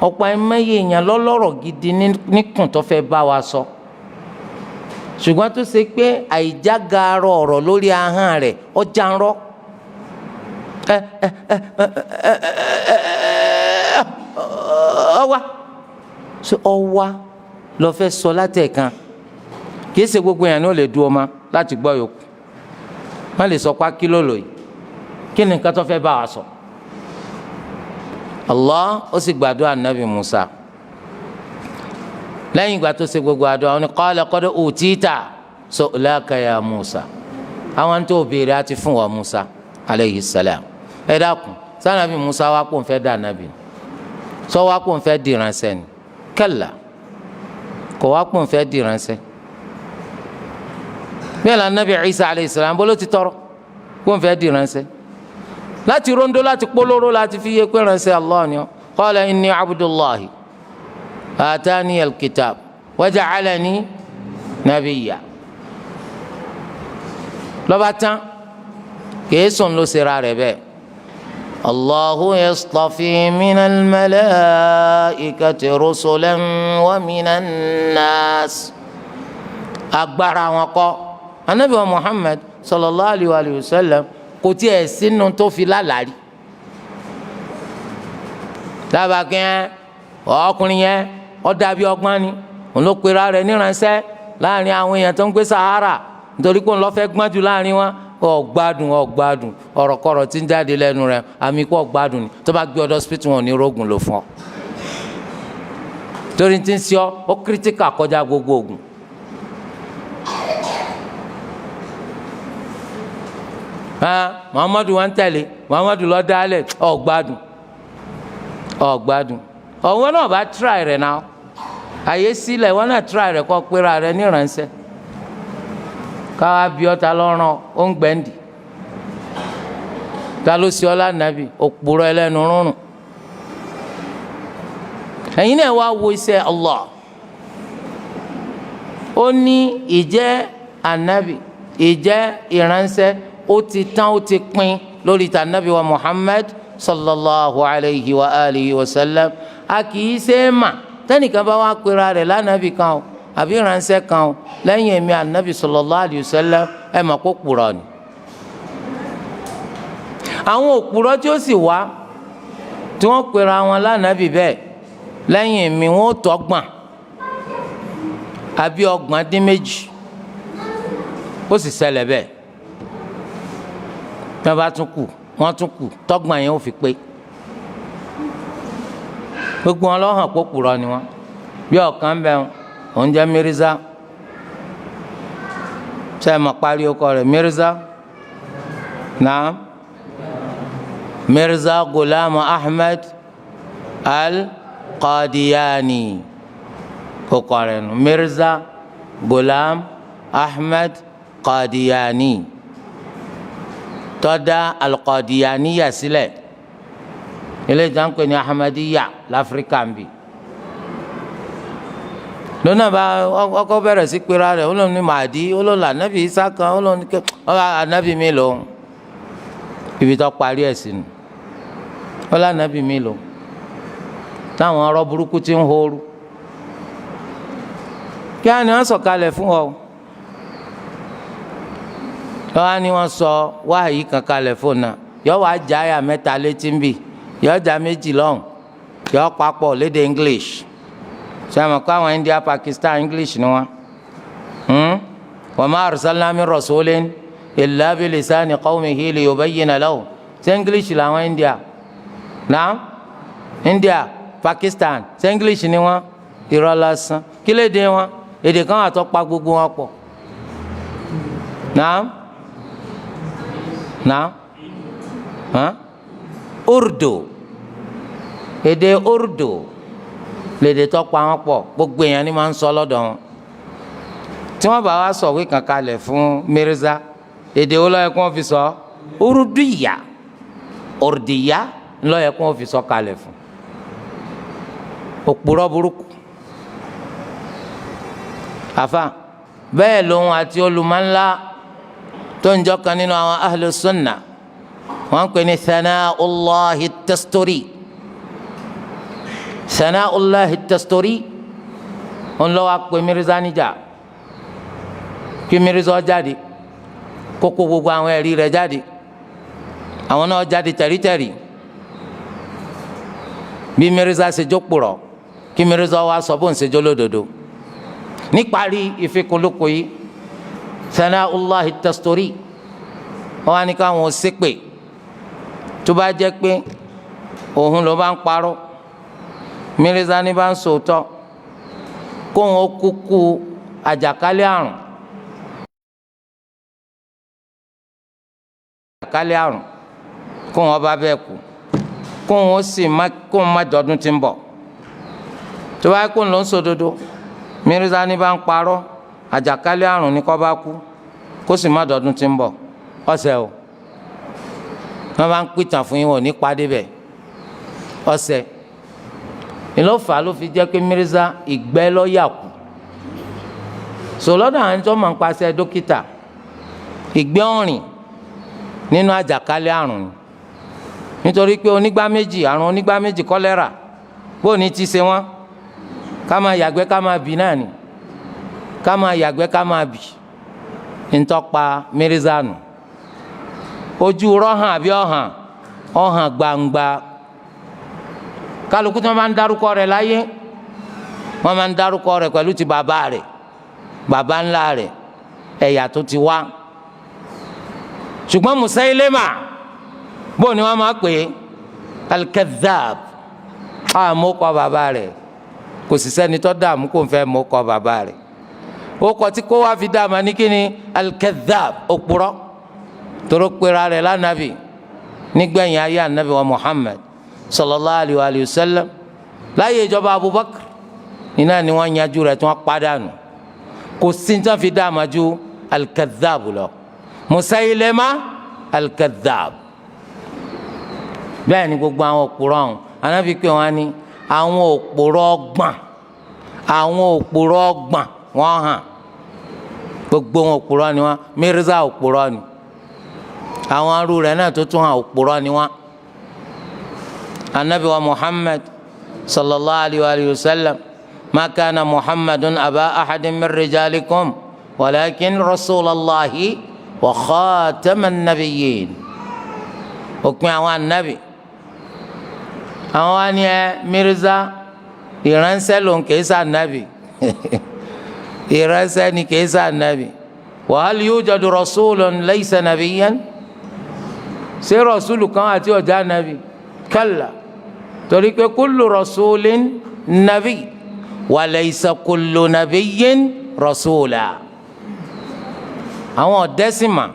Ọ̀pọ̀ ẹ̀mẹ́yẹ èèyàn lọ́lọ́rọ̀ gidi níkùn tó fẹ́ bá wa sọ, ṣùgbọ́n tó ṣe pé àìjágaarọ̀ ọ̀rọ̀ lórí ahọ́n rẹ̀ ọjà ń rọ́. Ẹ ẹ ẹ ẹ ẹ ọwá ṣé ọwá lọ fẹ́ sọ látẹ̀kan? Kìí ṣe gbogbo èèyàn ní ó lè dúró ma láti gbọ́ yòókù. Wọ́n lè sọ pa kí ló lò yìí, kí ni nǹkan tó fẹ́ bá wa sọ. Allah ó sì gbàdúrà nabi Musa. Lẹ́yìn ìgbà tó ṣe gbogbo àdúrà, ó ní qala qad utita su'laka ya Musa. Àwọn tó béèrè àti fún wa Musa aleyhi salam. Ẹ dákun, sànàbí Musa wa kò ń fẹ́ dà nàbì sọ wa kò ń fẹ́ dìránṣẹ́ ni? Kalla, kò wá kò ń fẹ́ dìránṣẹ́. Bẹ́ẹ̀ la nabi Isa aleyhi salam bolo ti tọrọ kò ń fẹ́ dìránṣẹ́ láti rondo láti kpolóró láti fi yé pé ránṣẹ́ Allah ni ọ. Qala inni abdullahi atani alkitab wa ja'alani nabiyya. Lọ́ba tán, kìí sùn ló ṣera rẹ̀ bẹ́ẹ̀. Allahu yastafi minal malaikati rusulan wa minan nas. Agbára wọn kọ́. Anabi wa Muhammad sallallahu alayhi wa sallam kò tiẹ̀ sínú tó fi lálàrí. Dábàá kí ẹ ọkùnrin yẹn ó dàbí ọgbọ́n ni, òun ló pera rẹ̀ níránṣẹ́ láàrin àwọn èèyàn tó ń gbé Sahara, nítorí pé òun lọ fẹ́ gbọ́n jù láàrin wọn. Ọ̀gbádùn ọ̀gbádùn, ọ̀rọ̀kọ̀rọ̀ tí ń jáde lẹ́nu rẹ̀ àmì kó ọ̀gbádùn ni. Tó bá gbé ọdọ hospital, wọn ò ní rógùn lò fún ọ, torí tí ń ṣe ọ ó critical kọjá gbogbo ògùn. Muhammadu wa ń tẹ̀lé Muhammadu lọ dálẹ̀. Ọ̀gbádùn ọ̀gbádùn, ọ̀wọ́n náà bá try rẹ̀ náà, àyè sílẹ̀, wọ́n náà try rẹ̀ kọ́ pera rẹ̀ níránṣẹ́. Káwá bí ọta lọ́rùn ó ń gbẹ̀ǹdì, ta ló ṣe ọ́ lánàbì? Òpùrọ̀ ẹlẹ́nu rúnrún. Ẹ̀yin náà wá wo iṣẹ́ Allah. Ó ní ìjẹ́ ànábì, ìjẹ́ ìránṣẹ́, ó ti tán, ó ti pín lórí ta ànábì wa Muhammad sallallahu alayhi wa alihi wa sallam. A kì í ṣe é mà tẹnìkan bá wá pera rẹ̀ lánàbì kan o àbí ìránṣẹ́ kan o lẹ́yìn èmi ànábì sallallahu alayhi wa sallam, ẹ mọ̀ kó purọ́ ni. Àwọn òpùrọ́ tí ó sì wá tí wọ́n pera wọn lánàbì bẹ́ẹ̀ lẹ́yìn mi, wọ́n ó tọ́gbọ̀n àbí 38. Ó sì ṣẹlẹ̀ bẹ́ẹ̀. Bí wọ́n bá tún kù, wọ́n tún kù, tọ́gbọ̀n yẹn ó fi pé. Gbogbo wọn lọ́hàn pé òpùrọ́ ni wọ́n. Bí ọ̀kan bẹ́ẹ̀, òun jẹ́ Mirza. Ṣé ẹ mọ̀ parí ọkọ rẹ̀? Mirza naam, Mirza Ghulam Ahmed Al-Qadiani ọkọ rẹ̀ nù, Mirza Ghulam Ahmed Qadiani, tó dá Al-Qadianiya sílẹ̀, ilé ìjànpẹ̀ ní Ahmadiyya láfíríkà ń bì. Lónà bá ọkọ bẹ̀rẹ̀ sí pera rẹ̀, ó lóun ní Màdí, ó lóun lànàbì Isa kan, ó lóun ní ànàbì mi lòun. Ibi tó parí ẹ̀ sínú, ó lànàbì mi lòun, táwọn ọ̀rọ̀ burúkú ti ń horu. Kí á ní wọ́n sọ̀kalẹ̀ fún ọ? Lọ́wọ́ á ní wọ́n sọ wáyé kan kalẹ̀ fún náà, yọ wá já àyà 3 létí ń bì, yọ já 2 lọ́hùn, yọ papọ̀ lédè English. Sẹ́mi kó àwọn India, Pakistan, English ni wọ́n. Wa ma arsalna min rasulin illa bilisani qawmihi liyubayyina lahum. Ṣé English làwọn India náà? India, Pakistan, ṣé English ni wọ́n? Irọ́ lásán. Kí lè dé wọn? Èdè kan àtọ́ pa gbogbo wọn pọ̀ náà náà hàn Urdu, èdè Urdu lèdè tó pa wọn pọ̀. Gbogbo èèyàn ni máa ń sọ lọ́dọ̀ wọn. Tí wọ́n bá wá sọ̀wé kan kalẹ̀ fún Mirza, èdè wo ló yẹ kó wọ́n fi sọ? Urduya, Urdiya ló yẹ kó wọ́n fi sọ kalẹ̀ fún. Òpùrọ́ burúkú àfa bẹ́ẹ̀ lòun àti olùmọ̀ńlá tó ń jọ kan nínú àwọn ahlu sunna, wọ́n ń pè ní Thana'ullahi Tasturi. Thana'ullahi Tasturi ń lọ wá pé Mirza níjà kí Mirza jáde, kókó gbogbo àwọn ẹ̀rí rẹ̀ jáde, àwọn náà jáde tẹ̀rítẹ̀rí bí Mirza ṣe jókòrọ̀, kí Mirza wá sọ bó ń ṣe jólódodo. Níparí ìfikùnlukùn yìí, Thana'ullahi Tasturi wọn á ní káwọn ṣépè tó bá jẹ́ pé òun ló bá ń parọ́, Mirza ní bá ń sòótọ́, kóun ó kúkú àjàkálẹ̀ àrùn, àjàkálẹ̀ àrùn, kóun ọba bẹ́ẹ̀ kú, kóun ó sì má, kóun má dọdún tí ń bọ̀. Tó bá kóun ló ń sòdodo, Mirza ní bá ń parọ́, àjàkálẹ̀ àrùn ní kó bá kú, kó sì má dọdún tí ń bọ̀. Ọ̀sẹ̀ o, wọ́n bá ń pìtàn fún yín, wọ́n ní padì bẹ̀. Ọ̀sẹ̀ ìlọ́fà ló fi jẹ́ pé Mirza ìgbẹ́ lọ́ọ̀yà kù sọlọ́dọ̀ àwọn tó máa ń paṣẹ dókítà, ìgbẹ́ ọ̀rìn nínú àjàkálẹ̀ àrùn ni, nítorí pé onígbá méjì, àrùn onígbá méjì, kọ́lẹ́rà, bóò ní ti ṣe wọ́n? Ká máa yàgbẹ́ ká máa bì náà ni, ká máa yàgbẹ́ ká máa bì. Ntọ́pa Mirza nù. Ojú rọ́hàn àbí ọ̀hàn ọ̀hàn gbangba. Kálukú tí wọ́n máa ń darúkọ rẹ̀ láyé, wọ́n máa ń darúkọ rẹ̀ pẹ̀lú ti bàbá rẹ̀, bàbá ńlá rẹ̀, ẹ̀yà tó ti wá. Ṣùgbọ́n Musailima, bó ni wọ́n máa pè é? Al-Kadhdhab. Àmọ́ kọ bàbá rẹ̀, kò sì sẹ́ni tó dààmú kó n fẹ́ mọ́ kọ bàbá rẹ̀. Ó kọ tí kó wá fi dààmú ní kíni? Al-Kadhdhab, òpùrọ́, tóró pera rẹ̀ lánàbì nígbẹ̀yìn ayé ànábì wa Muhammad sallallahu alayhi wa sallam. Láyé ìjọba Abubakar iná ni wọ́n yanjú rẹ̀ tí wọ́n padànù. Kò sí ní tí wọ́n fi dààmú ju Al-Kadhdhab lọ, Musailima Al-Kadhdhab. Bẹ́ẹ̀ ni gbogbo àwọn òpùrọ́ ọ̀hún, anábì pé wọ́n á ní àwọn òpùrọ́ ọgbọ̀n, àwọn òpùrọ́ ọgbọ̀n wọ́n hàn. Gbogbo wọn òpùrọ́ ni wọ́n. Mirza òpùrọ́ ni, àwọn arú rẹ̀ náà tó tún hàn òpùrọ́ ni wọ́n. Anabi wa Muhammad sallallahu alayhi wa sallam, ma kana Muhammadun aba ahadin min rijalikum walakin rasulallahi wa khataman nabiyyin. Òpin àwọn anabi. Àwọn wa ni ẹ Mirza ìránṣẹ́ ló ń kìí sá anabi, ìránṣẹ́ ni kìí sá anabi. Wa hal yujadu rasulun laysa nabiyyan? Ṣé rasulu kan àti ọjà anabi? Kalla, torí pé kullu rasulin nabi wa laysa kullu nabiyyin rasula. Àwọn ọ̀dẹ́sìmà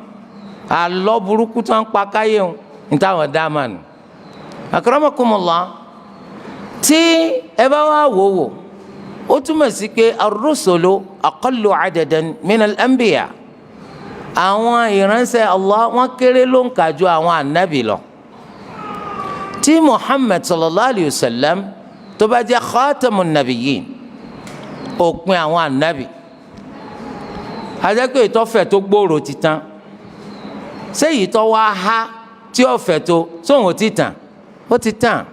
alọ́ burúkú tó ń pa káyé ń ní táwọn dá mà nù. Akramakumullah, tí ẹ bá wá wò wò, ó túmọ̀ sí pé ar-rusulu aqallu adadan min al-anbiya, àwọn ìránṣẹ́ Allah wọ́n kéré ló ń kà ju àwọn ànábì lọ. Tí Muhammad sallallahu alayhi wa sallam tó bá jẹ́ khatamun nabiyyin, òpin àwọn ànábì, ajẹ́ pé ìtọ́fẹ̀ tó gbòòrò ti tán. Ṣé ìtọ́ wá há tí ọ̀fẹ́ tó sóhun ò ti tàn? Ó ti tàn,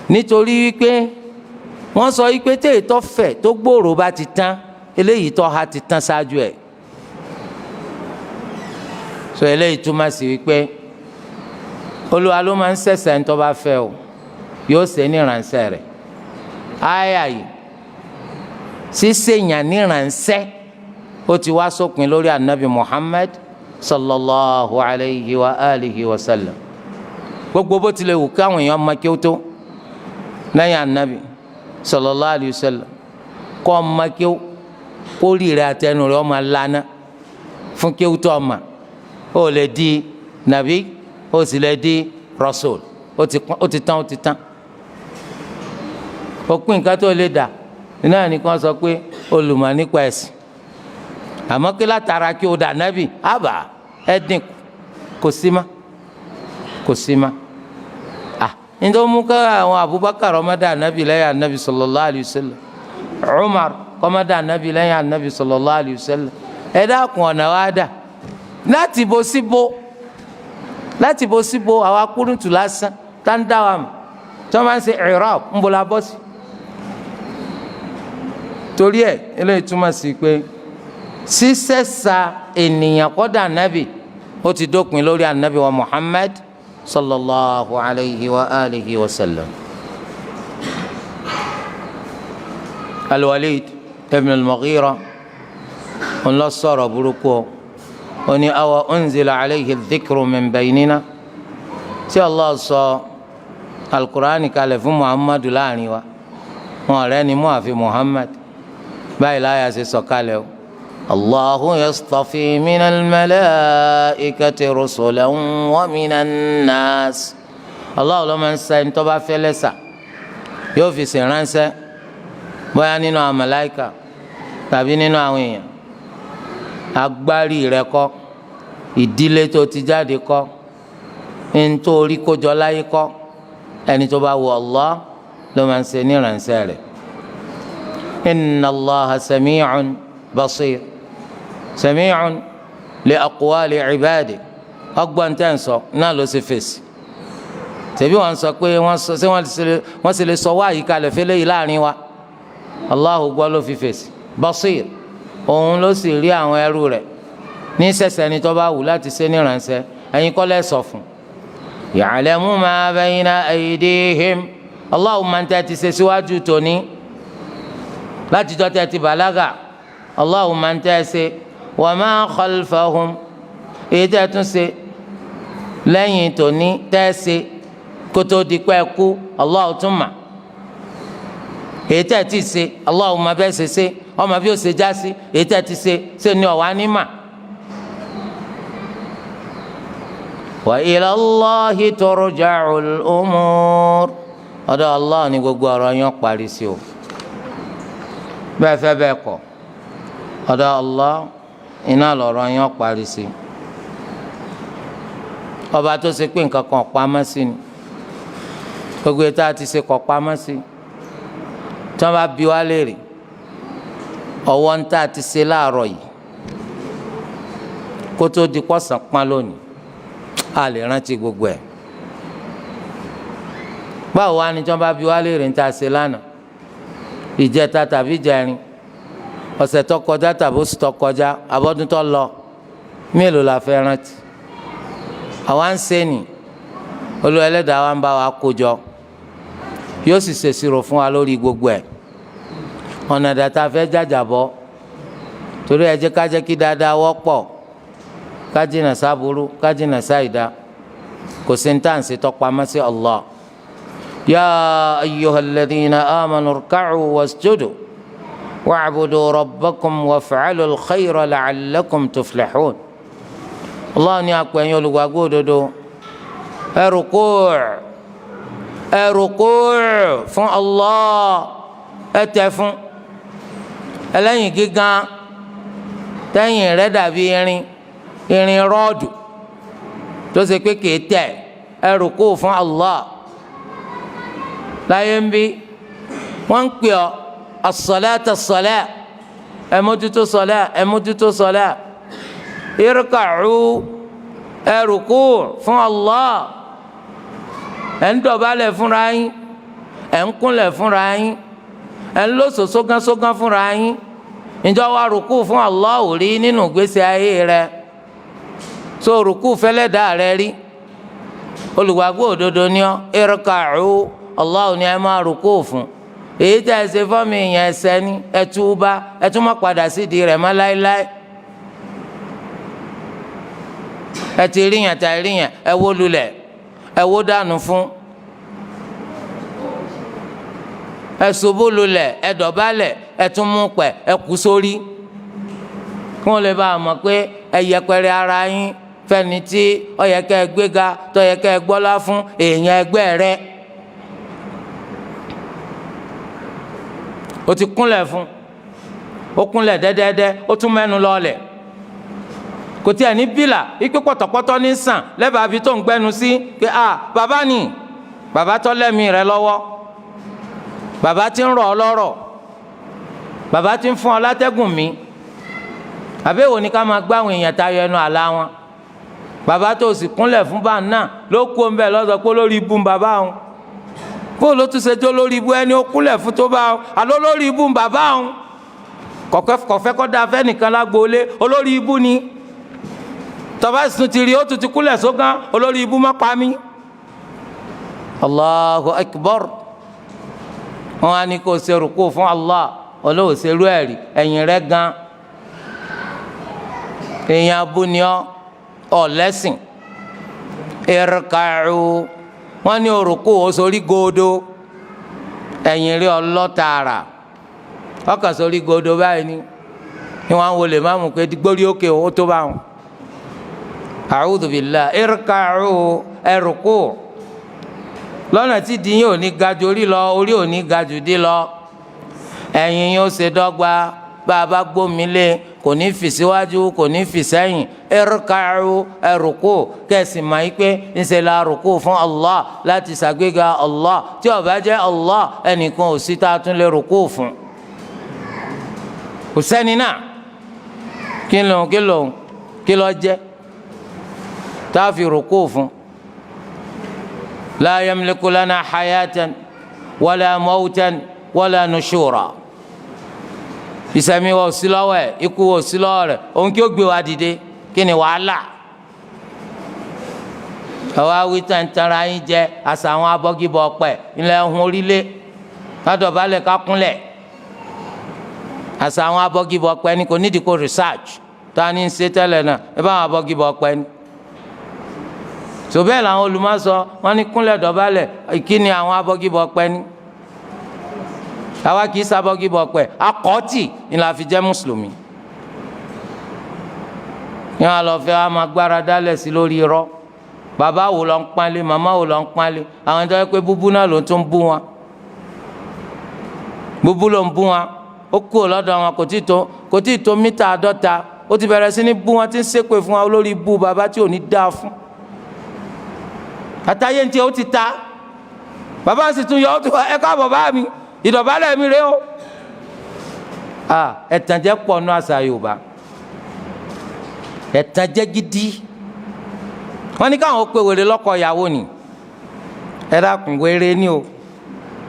nítorí wípé wọ́n sọ wípé tí ìtọ́fẹ̀ tó gbòòrò bá ti tán, eléyìí tó há ti tán ṣáájú ẹ̀. So eléyìí túmọ̀ sí wípé Olúwa ló máa ń ṣẹ̀ṣẹ̀ ń tó bá fẹ́ o, yóò ṣe ní ìránṣẹ́ rẹ̀. Àyà yìí, ṣíṣèyàn ní ìránṣẹ́, ó ti wá sópin lórí anabi Muhammad sallallahu alayhi wa alihi wa sallam. Gbogbo bó tilẹ̀ wù káwọn èèyàn máa kí ó tó lẹ́yìn anabi sallallahu alayhi wa sallam, kọ́ ọmọ kí ó kórì rẹ̀ àtẹnu rẹ̀ ọmọ lana fún kí ó tó ọmọ, ó lè di nàbí, ó sì lè di rasul. Ó ti tán, ó ti tán. Òpin nǹkan tó lè dà náà ni kí wọ́n sọ pé olùmọ̀ nípa ẹ̀sìn, àmọ́ kí látara kí o dà nábì àbá ẹ̀ dínkù, kò sí ma, kò sí ma. Nítorí mú ká àwọn Abubakar ọmọdé anabi lẹ́yìn anabi sallallahu alayhi wa sallam, Umar ọmọdé anabi lẹ́yìn anabi sallallahu alayhi wa sallam, ẹ dákun, ọ̀nà wa dà láti bo síbo, láti bo síbo? Àwọn akúrúntù lásán tá ń dá wa mọ̀ tí wọ́n máa ń ṣe i'rab, ń bọ̀ la bọ́ sí. Torí ẹ, eléyìí túmọ̀ sí pé sísẹ́sà ènìyàn kọ́dà anabi ó ti dópin lórí anabi wa Muhammad sallallahu alayhi wa alihi wa sallam. Al-Walid ibn al-Mughira ń lọ sọ̀rọ̀ burúkú, ó ní awa unzila alayhi dhikru min baynina, tí Allah sọ alukur'ani kalẹ̀ fún Muhammadu láàrin wa, wọn ọ̀rẹ́ ni mú àfi Muhammad báyìí láyà ṣe sọ kalẹ̀ o. Allahu yastafi minal malaikati rusulan wa minan nas. Allah ló máa ń sa ẹni tó bá fẹ́ lẹ́sà, yóò fi ṣèránṣẹ́, bóyá nínú àwọn màláíkà tàbí nínú àwọn èèyàn. Agbárí rẹ kọ́, ìdílé tó ti jáde kọ́, nítorí kójọ láyé kọ́, ẹni tó bá wù Allah ló máa ń ṣe níránṣẹ́ rẹ̀. Inna Allaha sami'un basir, sami'un li aqwali ibadi. Ọgbọ́n tẹ́ ń sọ náà ló ṣe fèsì. Tẹ̀bí wọ́n sọ pé wọ́n sọ ṣé wọ́n sì lè sọ wá àyíkalẹ̀ fẹ́lẹ́ yìí láàrin wa, Allahu gbọ́ ló fi fèsì. Basir, òun ló sì rí àwọn ẹrú rẹ̀ ní sẹ̀sẹ̀ ni tó bá wù láti ṣe níránṣẹ́. Ẹ̀yin kọ́ lẹ́ sọ fún. Ya'lamu ma bayna aydihim, Allahu máa ń tẹ́ ti ṣe síwájú tóní láti jọ́ tẹ́ ti bàlágà. Allahu máa ń tẹ́ ṣe, wa ma khalfahum, èyí tẹ́ tún ṣe lẹ́yìn tóní tẹ́ ṣe kótó di pẹ́ kú, Allahu tún mà. Èyí tẹ́ ti ṣe, Allahu máa bẹ́ẹ̀ ṣe ṣe, ọmọ bí ó ṣe já sí. Èyí tẹ́ ti ṣe ṣe ni ọ̀wá ní mà. Wa ila Allahi turja'ul umur, ọ̀dọ̀ Allah ni gbogbo ọ̀rọ̀ yẹn parí sí o. Bẹ́ẹ̀ fẹ́ bẹ́ẹ̀ kọ̀, ọ̀dọ̀ Allah iná lọ̀rọ̀ yẹn parí sí. Ọba tó ṣe pé nǹkan kan pamọ́ sí ni, gbogbo ètò àti ṣe kọ̀ pamọ́ sí. Tí wọ́n bá bi wá léèrè ọwọ́ ń tà ti ṣe láàárọ̀ yìí kó tó di pọ̀sán pọ́n lónìí, a lè rántí gbogbo ẹ̀. Báwo wá ni tí wọ́n bá bi wá léèrè ń tà ṣe lánàá, ìjẹta tàbí ìjẹrin, ọ̀sẹ̀ tó kọjá tàbí oṣù tó kọjá, abọ́dún tó lọ, mélòó la fẹ́ rántí? Àwa ń ṣe ni Olúwa Ẹlẹ́dàá wa ń bá wa kó jọ, yóò sì ṣèṣirò fún wa lórí gbogbo ẹ̀. Ọ̀nà dàtà fẹ́ jàjàbọ́, torí ẹ jẹ́ ká jẹ́ kí dáadáa wọ́pọ̀, ká jìnnà sábúrú, ká jìnnà sáìdá. Kò sí ní tàǹsí tọpamọ́ sí Allah. Ya ayyuhal ladhina amanu irka'u wasjudu wa'budu rabbakum waf'alul khayra la'allakum tuflihun. Allah ní apẹ̀yìn olùgbàgbọ́ òdodo, ẹ rúkú, ẹ rúkú fún Allah, ẹ tẹ̀ fún ẹlẹ́yìn gígan tẹ́yìn rẹ̀ dàbí irin, irin rọ́ọ̀dù tó ṣe pé kìí tẹ̀. Ẹ rúkú fún Allah. Láyé ń bí wọ́n ń pè ọ́ as-salata as-salat, ẹ mójútó sọlá, ẹ mójútó sọlá. Irka'u, ẹ rúkú fún Allah. Ẹ ń dọ̀bálẹ̀ fúnra yín, ẹ ń kúnlẹ̀ fúnra yín, ẹ ń lóso sógánṣógán fúnra yín. Ǹjọ́ wa rúkú fún Allah ò rí nínú ìgbésí ayé rẹ? So rúkú fẹlẹ́dà rẹ rí? Olùgbàgbọ́ òdodo ni ọ́. Irka'u, Allah ni ẹ máa rúkú fún. Èyí tẹ́ ẹ ṣe fọ́mi ìyẹn ẹsẹ̀ ni, ẹ túbá, ẹ tún má padà sídìí rẹ̀ mọ́ láéláé. Ẹ ti rí yẹn, tá rí yẹn, ẹ wó lulẹ̀, Ẹ wó dànù fún, ẹ ṣubú lulẹ̀, ẹ dọ̀bálẹ̀, ẹ tún mú pẹ̀, ẹ kú sórí, kí wọ́n lè bá a mọ̀ pé ẹ yẹpẹrẹ ara yín fẹ́ni tí ó yẹ kẹ́ ẹ gbéga, tó yẹ kẹ́ ẹ gbọ́lá fún èèyàn ẹgbẹ́ rẹ. O ti kúnlẹ̀ fún, ó kúnlẹ̀ dẹ́dẹ́dẹ́, ó tún mẹ́nu lọ́ọ̀lẹ̀, kò tí ẹ̀ ní bílà ikú pọ̀tọ̀pọ̀tọ̀ ní sàn lẹ́bàá fi tó ń gbẹ́nu sí pé a bàbá ni bàbá tó lẹ́mí rẹ lọ́wọ́, bàbá tí ń rọ̀ ọ́ lọ́rọ̀, bàbá tí ń fún ọ látẹ́gùn mi. Àbẹ̀wò ni ká máa gbá àwọn èèyàn tayọ ẹnu àlá wọn? Bàbá tó sì kúnlẹ̀ fún bá náà ló kú ọmọ ẹ̀ lọ́sọ̀ pé lórí ibú bàbá òun, bó ló tún ṣe jó lórí ibú ẹni ó kúnlẹ̀ fún tó bá òun, àlọ́ lórí ibú bàbá òun, kọ̀fẹ́ kọ́ da fẹ́ nìkan lágboolé, olórí ibú ni. Tọ́ba sùn ti rí ó tún ti kúnlẹ̀ sógán, olórí ibú má pa mí. Allahu akbar. Wọn á ní kó ṣe rúkú fún Allah, olóò ṣerú ẹ̀rí ẹ̀yìn rẹ̀ gan. Èèyàn abúniọ́ ọ̀lẹ́sìn. Irka'u, wọn ní orúkú ó sórí góódó, ẹ̀yìn rẹ̀ ọlọ́tààrà, ọkàn sórí góódó báyìí ni wọn wọlé má mú pé gbórí òkè ó tó bá wọn. A'udhu billah. Irka'u, ẹrùkú lọ́nà tí di yín ò ní ga ju orí lọ, orí ò ní ga jù dí lọ, ẹ̀yìn yín ó ṣe dọ́gba, bá a bá gbómi lé kò ní fi síwájú, kò ní fi sẹ́yìn. Irka'u, ẹrùkú, kẹsì máa yí pé ńṣe la rùkú fún Allah láti ṣàgbéga Allah. Tí ó bá jẹ́ Allah, ẹnìkan ò sí tá a tún lè rùkú fún, kò sẹ́ni náà. Kí ló kí ló kí ló jẹ́ tá a fi rùkú fún? La yamliku lana hayatan wala mawtan wala nushura. Ìsẹ̀mí wa ò sí lọ́wọ́ ẹ̀, ikú wa ò sí lọ́wọ́ rẹ̀, òun kí ó gbé wa dìde, kí ni wàhálà? Àwa wí tàǹtàrà yín jẹ àṣà àwọn abọ́gibọ̀ ọ̀pẹ ilẹ̀ ẹ̀hún orílẹ̀ kádọ̀bálẹ̀ kákúnlẹ̀. Àṣà àwọn abọ́gibọ̀ ọ̀pẹ ni, kò nídìí kó research tá a ní í ṣe tẹ́lẹ̀ náà, ẹ bá àwọn abọ́gibọ̀ ọ̀pẹ ni. Tó bẹ́ẹ̀ làwọn olùmọ̀sọ wọn ní kúnlẹ̀ dọ̀bálẹ̀ ìkíni àwọn abọ́gibọ̀ ọ̀pẹ ni. Àwa kì í sábọ́gibọ̀ ọ̀pẹ, akọ́tì ni la fi jẹ́ mùsùlùmí. Yẹn wà lọ fẹ́ wa máa gbára dálẹ̀ sí lórí irọ́. Bàbá wo ló ń pánlé, màmá wo ló ń pánlé, àwọn tó yẹ pé búbú náà ló tún bú wọn, búbú ló ń bú wọn. Ó kú lọ́dọ̀ wọn kò tí tó mítà 50, ó ti bẹ̀rẹ̀ sí ní bú wọn, tí ń ṣépè fún wọn lórí bú bàbá tí ò ní dáa fún. Àtàyè ń tiẹ̀ ó ti ta, bàbá sì tún yọ ó tún ẹ káàbọ̀ bá mi, ìdọ̀bálẹ̀ mi rè o. Ẹ̀tànjẹ pọ̀ nù àṣà Yorùbá, ẹ̀tànjẹ gidi. Wọ́n ní káwọn pe wèrè lọ́kọ ìyàwó ni, ẹ dákun wèrè ni o,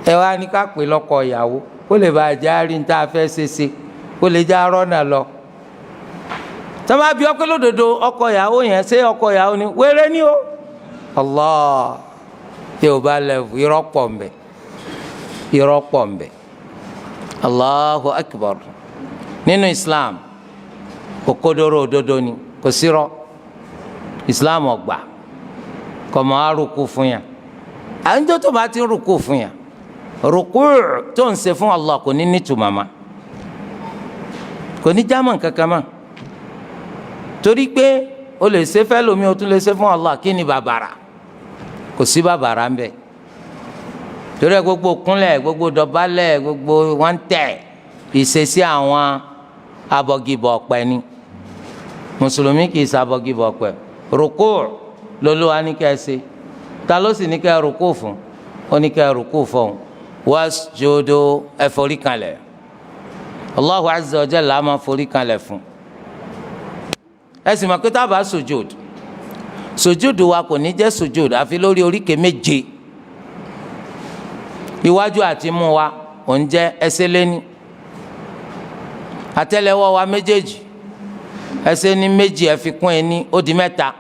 ẹ wá ní ká pè lọ́kọ ìyàwó kó lè bá a jẹ́ àárín tá a fẹ́ ṣe ṣe, kó lè jẹ́ arọ́nà lọ. Tọ́ba bí ọkọ lódodo ọkọ ìyàwó yẹn, ṣé ọkọ ìyàwó ni wèrè ni o? Allah, Yorùbá lẹ́wù, irọ́ pọ̀ mbẹ́, irọ́ pọ̀ mbẹ́. Allahu akbar. Nínú Islam òkodoro òdodo ni, kò sírọ́. Islam ọgbà kọmọ arúkú fún yàn. Àyíjọ tó bá ti rúkú fún yàn, rúkú tó ń ṣe fún Allah kò ní nítumọ̀ ma, kò ní jámọ́ kankan ma, torí pé o lè ṣe fẹ́ lómi, o tún lè ṣe fún Allah. Kí ni bàbàrà? Kò sí bàbàrà ń bẹ. Torí ẹ gbogbo kúnlẹ̀, gbogbo dọ̀bálẹ̀, gbogbo wọn tẹ̀ ìṣesí àwọn abọ́gibọ̀ ọ̀pẹ ni. Mùsùlùmí kì í ṣe abọ́gibọ̀ ọ̀pẹ. Rúkú lolúwa ní kẹ́ ẹ ṣe, ta ló sì ní kẹ́ ẹ rúkú fún? Ó ní kẹ́ ẹ rúkú fún. Wasjudu, ẹ forí kanlẹ̀. Allahu azza wa jalla máa forí kanlẹ̀ fún. Ẹ sì mọ̀ pé tá a bá sujud, sujud wa kò ní jẹ́ sujud àfi lórí oríkèé méje. Iwájú àti mú wa òun jẹ́ ẹsẹ̀ lẹ́ni, àtẹ́lẹwọ́ wa méjèèjì ẹsẹ̀ ní méjì, ẹ fi kún ẹni ó di mẹ́ta.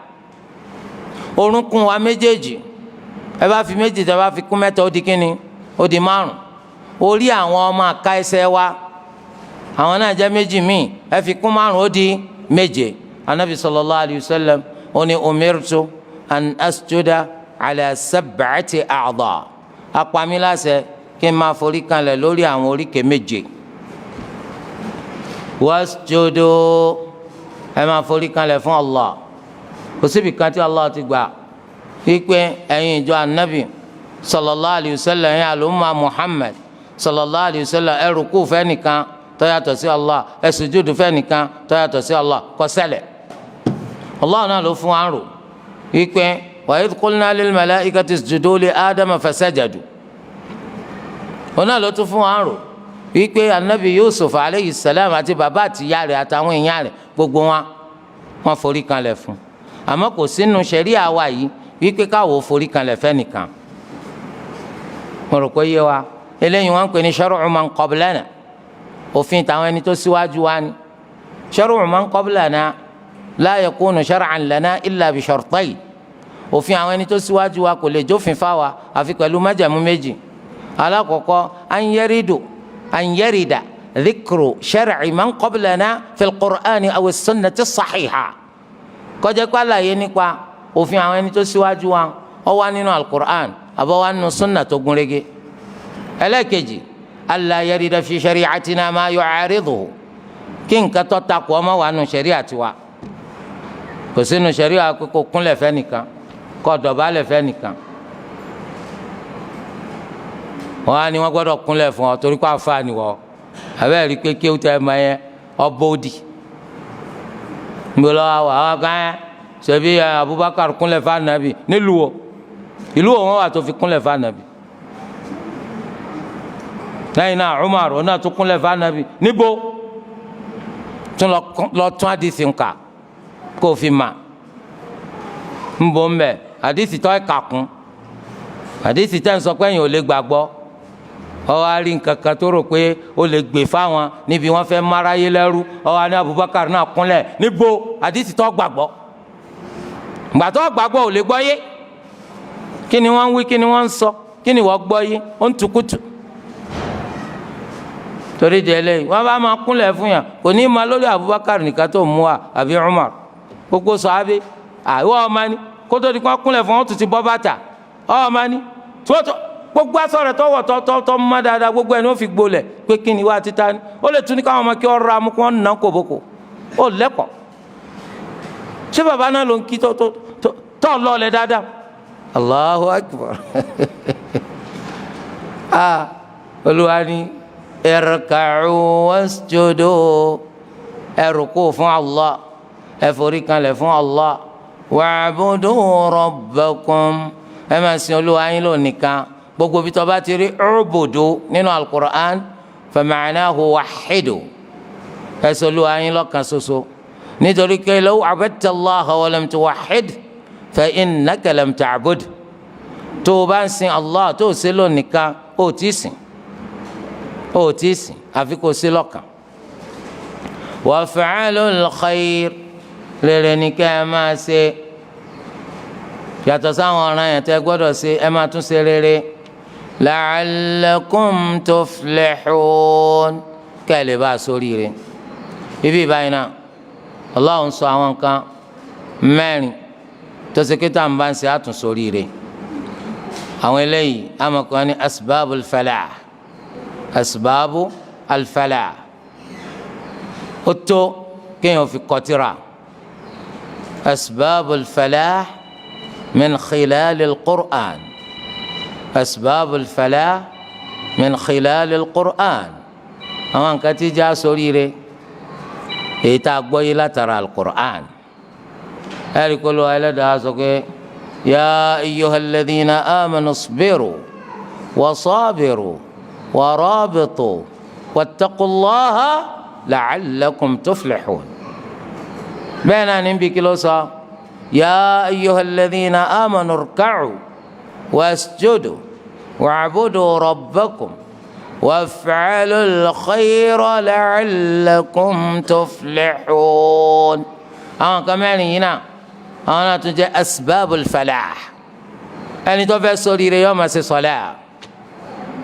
Orúnkún wa méjèèjì ẹ bá fi méjì, tẹ bá fi kún mẹ́ta, ó di kíni? Ó di márùn. Orí àwọn ọmọ àka ẹsẹ̀ wa àwọn náà jẹ́ méjì míì, ẹ fi kún márùn, ó di méje. Anabi sallallahu alayhi wa sallam ó ní umirtu an asjuda ala sab'ati a'dha. Apá mi láṣẹ kí n máa forí kanlẹ̀ lórí àwọn oríkèé méje. Wasjudu, ẹ máa forí kanlẹ̀ fún Allah. Kò síbi kan tí Allah ti gbà wípé ẹ̀yin ìjọ anabi sallallahu alayhi wa sallam, ẹ̀yin àlùmọ́ Muhammad sallallahu alayhi wa sallam, ẹ rúkú fẹ́nìkan tó yàtọ̀ sí Allah, ẹ sùjúdù fẹ́nìkan tó yàtọ̀ sí Allah, kò ṣẹlẹ̀. Allah náà ló fún wa rò wípé wa idh qulna lil malaikati isjudu li Adama fasajadu. Òun náà ló tún fún wa rò wípé anabi Yusuf aleyhi salam àti bàbá àti ìyá rẹ̀ àtàwọn èèyàn rẹ̀ gbogbo wọn wọn forí kanlẹ̀ fún. Àmọ́ kò sínú ṣẹ̀ríà wa yìí wípé káwọ́ forí kanlẹ̀ fẹ́nìkan. Mo rò pé yé wa. Eléyìí wọn ń pè ní shar'u man qablana, òfin tàwọn ẹni tó síwájú wa ni. Shar'u man qablana la yakunu shar'an lana illa bi shartayn. Òfin àwọn ẹni tó síwájú wa kò lè jófin fáwa àfi pẹ̀lú májẹ̀mú méjì. Alákọ̀ọ́kọ́, an yarida dhikru shar'i man qablana fil qur'ani aw as-sunnati as-sahiha. Kọjá pé àlàyé nípa òfin àwọn ẹni tó síwájú wa ó wà nínú al-Qur'an àbọ̀ wà nínú sunna tó gúnrégé. Ẹlẹ́ẹ̀kejì, alla yarida fi shari'atina ma yu'ariduhu, kí nǹkan tó takò ọmọ wà nù ṣẹ̀ríà tiwa. Kò sínú ṣẹ̀ríà kó kúnlẹ̀ fẹ́ nìkan, kó dọ̀bálẹ̀ fẹ́ nìkan. Wọ́n á ní wọ́n gbọ́dọ̀ kúnlẹ̀ fún ọ torí pé àfa ni wọ́. Àbẹ́rẹ́ rí pé kí ó tẹ́ ẹ máa yẹ ọbọ̀ òdì. Nbọlọ àwọn àwọn kan yẹn ṣebí Abubakar kúnlẹ̀ fún anabi nílùú o, ìlú wo wọn wà tó fi kúnlẹ̀ fún anabi? Lẹ́yìn náà Umar ọ̀nà tó kúnlẹ̀ fún anabi níbo? Tún lọ tún àdìsí nǹka kó fi mà nbọ nbẹ àdìsí tó ẹ̀ka kún àdìsí tẹ́ ń sọ pé ẹ̀yin ò lè gbàgbọ́. Ọ wá rí nǹkan kan tó rò pé ó lè gbè fáwọn níbi wọ́n fẹ́ máráyé lẹ́rú. Ọ wá ní Abubakar náà kúnlẹ̀ níbo? Àdìsí tó gbàgbọ́, gbàtọ́ gbàgbọ́ ò lè gbọ́ yé. Kí ni wọ́n ń wí, kí ni wọ́n ń sọ, kí ni wọ́n gbọ́ yé? Ó ń tukutu. Torí di eléyìí, wọ́n bá máa kúnlẹ̀ fún yàn, kò ní ma lórí Abubakar nìkan tó mú wa àbí Umar, gbogbo sàábé. Àìwọ́ ọmọ ni kótó di kó kúnlẹ̀ fún wọn tó ti bọ́ bàtà ọmọ ni tó gbogbo aṣọ rẹ̀ tọwọ́ tọ́ tọ́ mọ́ dáadáa, gbogbo ẹni ó fi gbolẹ̀ pé kí ni wá títa ni. Ó lè tún ní káwọn ọmọ kí ọ ra mú kí wọ́n nà kóbókó. Ó lẹ́kọ̀ọ́. Ṣé bàbá náà ló ń kí tó tó tó lọ́ọ̀lẹ̀ dáadáa? Allahu akbar. Ah, Olúwa ni irka'u wasjudu, ẹ rúkú fún Allah, ẹ forí kanlẹ̀ fún Allah, wa'budu rabbakum, ẹ máa sin Olúwa yín lónìkan. Gbogbo bí tó bá ti rí u'budu nínú al-Qur'an, fa ma'nahu wahhidu, ẹ sọ Olúwa yín lọ́kan ṣoṣo. Nítorí pé law abadta Allaha wa lam tuwahhid fa innaka lam ta'bud. Tó o bá ń sin Allah tó o ṣe lónìkan, ó ti sìn, ó ti sìn, àfi kó o ṣe lọ́kan. Waf'alul khair, rere ni kẹ́ ẹ máa ṣe. Yàtọ̀ sáwọn ọ̀ràn yẹn tẹ́ gbọ́dọ̀ ṣe, ẹ máa tún ṣe rere. La'allakum tuflihun, kẹ́ ẹ lè bá a sórí rẹ̀. Ibi ìbáyìí náà, Allah ń sọ àwọn nǹkan mẹ́rin tó ṣe kí tá à ń bá ń ṣe àtún sórí rẹ̀. Àwọn eléyìí àmọ̀kàn ní asbabul falah, asbabu al-falah. Ó tó kéèyàn fi kọtíra asbabul falah min khilal al-Qur'an, asbabul falah min khilal al-Qur'an. Àwọn nǹkan tí já sórí rẹ̀ èyí tá a gbọ́ yìí látara al-Qur'an. Ẹ̀rí kolo ẹlẹ́dàá sọ pé ya ayyuhal ladhina amanu isbiru wa sabiru wa rabitu wattaqullaha la'allakum tuflihun. Bẹ́ẹ̀ náà níbi kí ló sọ, ya ayyuhal ladhina amanu irka'u wasjudu wa'budu rabbakum waf'alul khayra la'allakum tuflihun. Àwọn kan mẹ́rin yìí náà, àwọn náà tún jẹ́ asbabul falah. Ẹni tó fẹ́ ṣoríire yóò máa ṣe sọlá.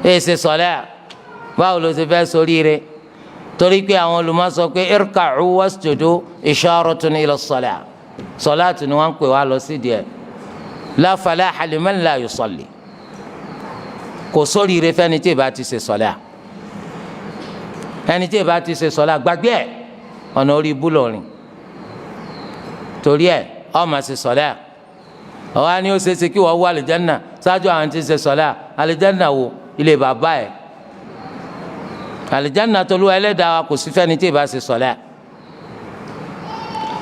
Ẹ ṣe sọlá, báwo ló ṣe fẹ́ ṣoríire? Torí pé àwọn olùmọ̀ sọ pé irka'u wasjudu isharatun ila sọlá. Sọlá tún ni wọ́n ń pè wá lọ sí díẹ̀. La falaha liman la yusalli, kò sóríire fẹ́ni tí ìbá ti ṣe sọlá. Ẹni tí ìbá ti ṣe sọlá gbàgbé ẹ̀, ọ̀nà orí ibú lọ́rin. Torí ẹ̀ ó máa ṣe sọlá. Ọ̀wá ni ó ṣe é ṣe kí wọ́n wọ àlìjánà ṣáájú àwọn tí ń ṣe sọlá. Àlìjánà wo? Ilé bàbá ẹ̀. Àlìjánà tolú ẹlẹ́dàá wa kò sí fẹ́ni tí ìbá ṣe sọlá.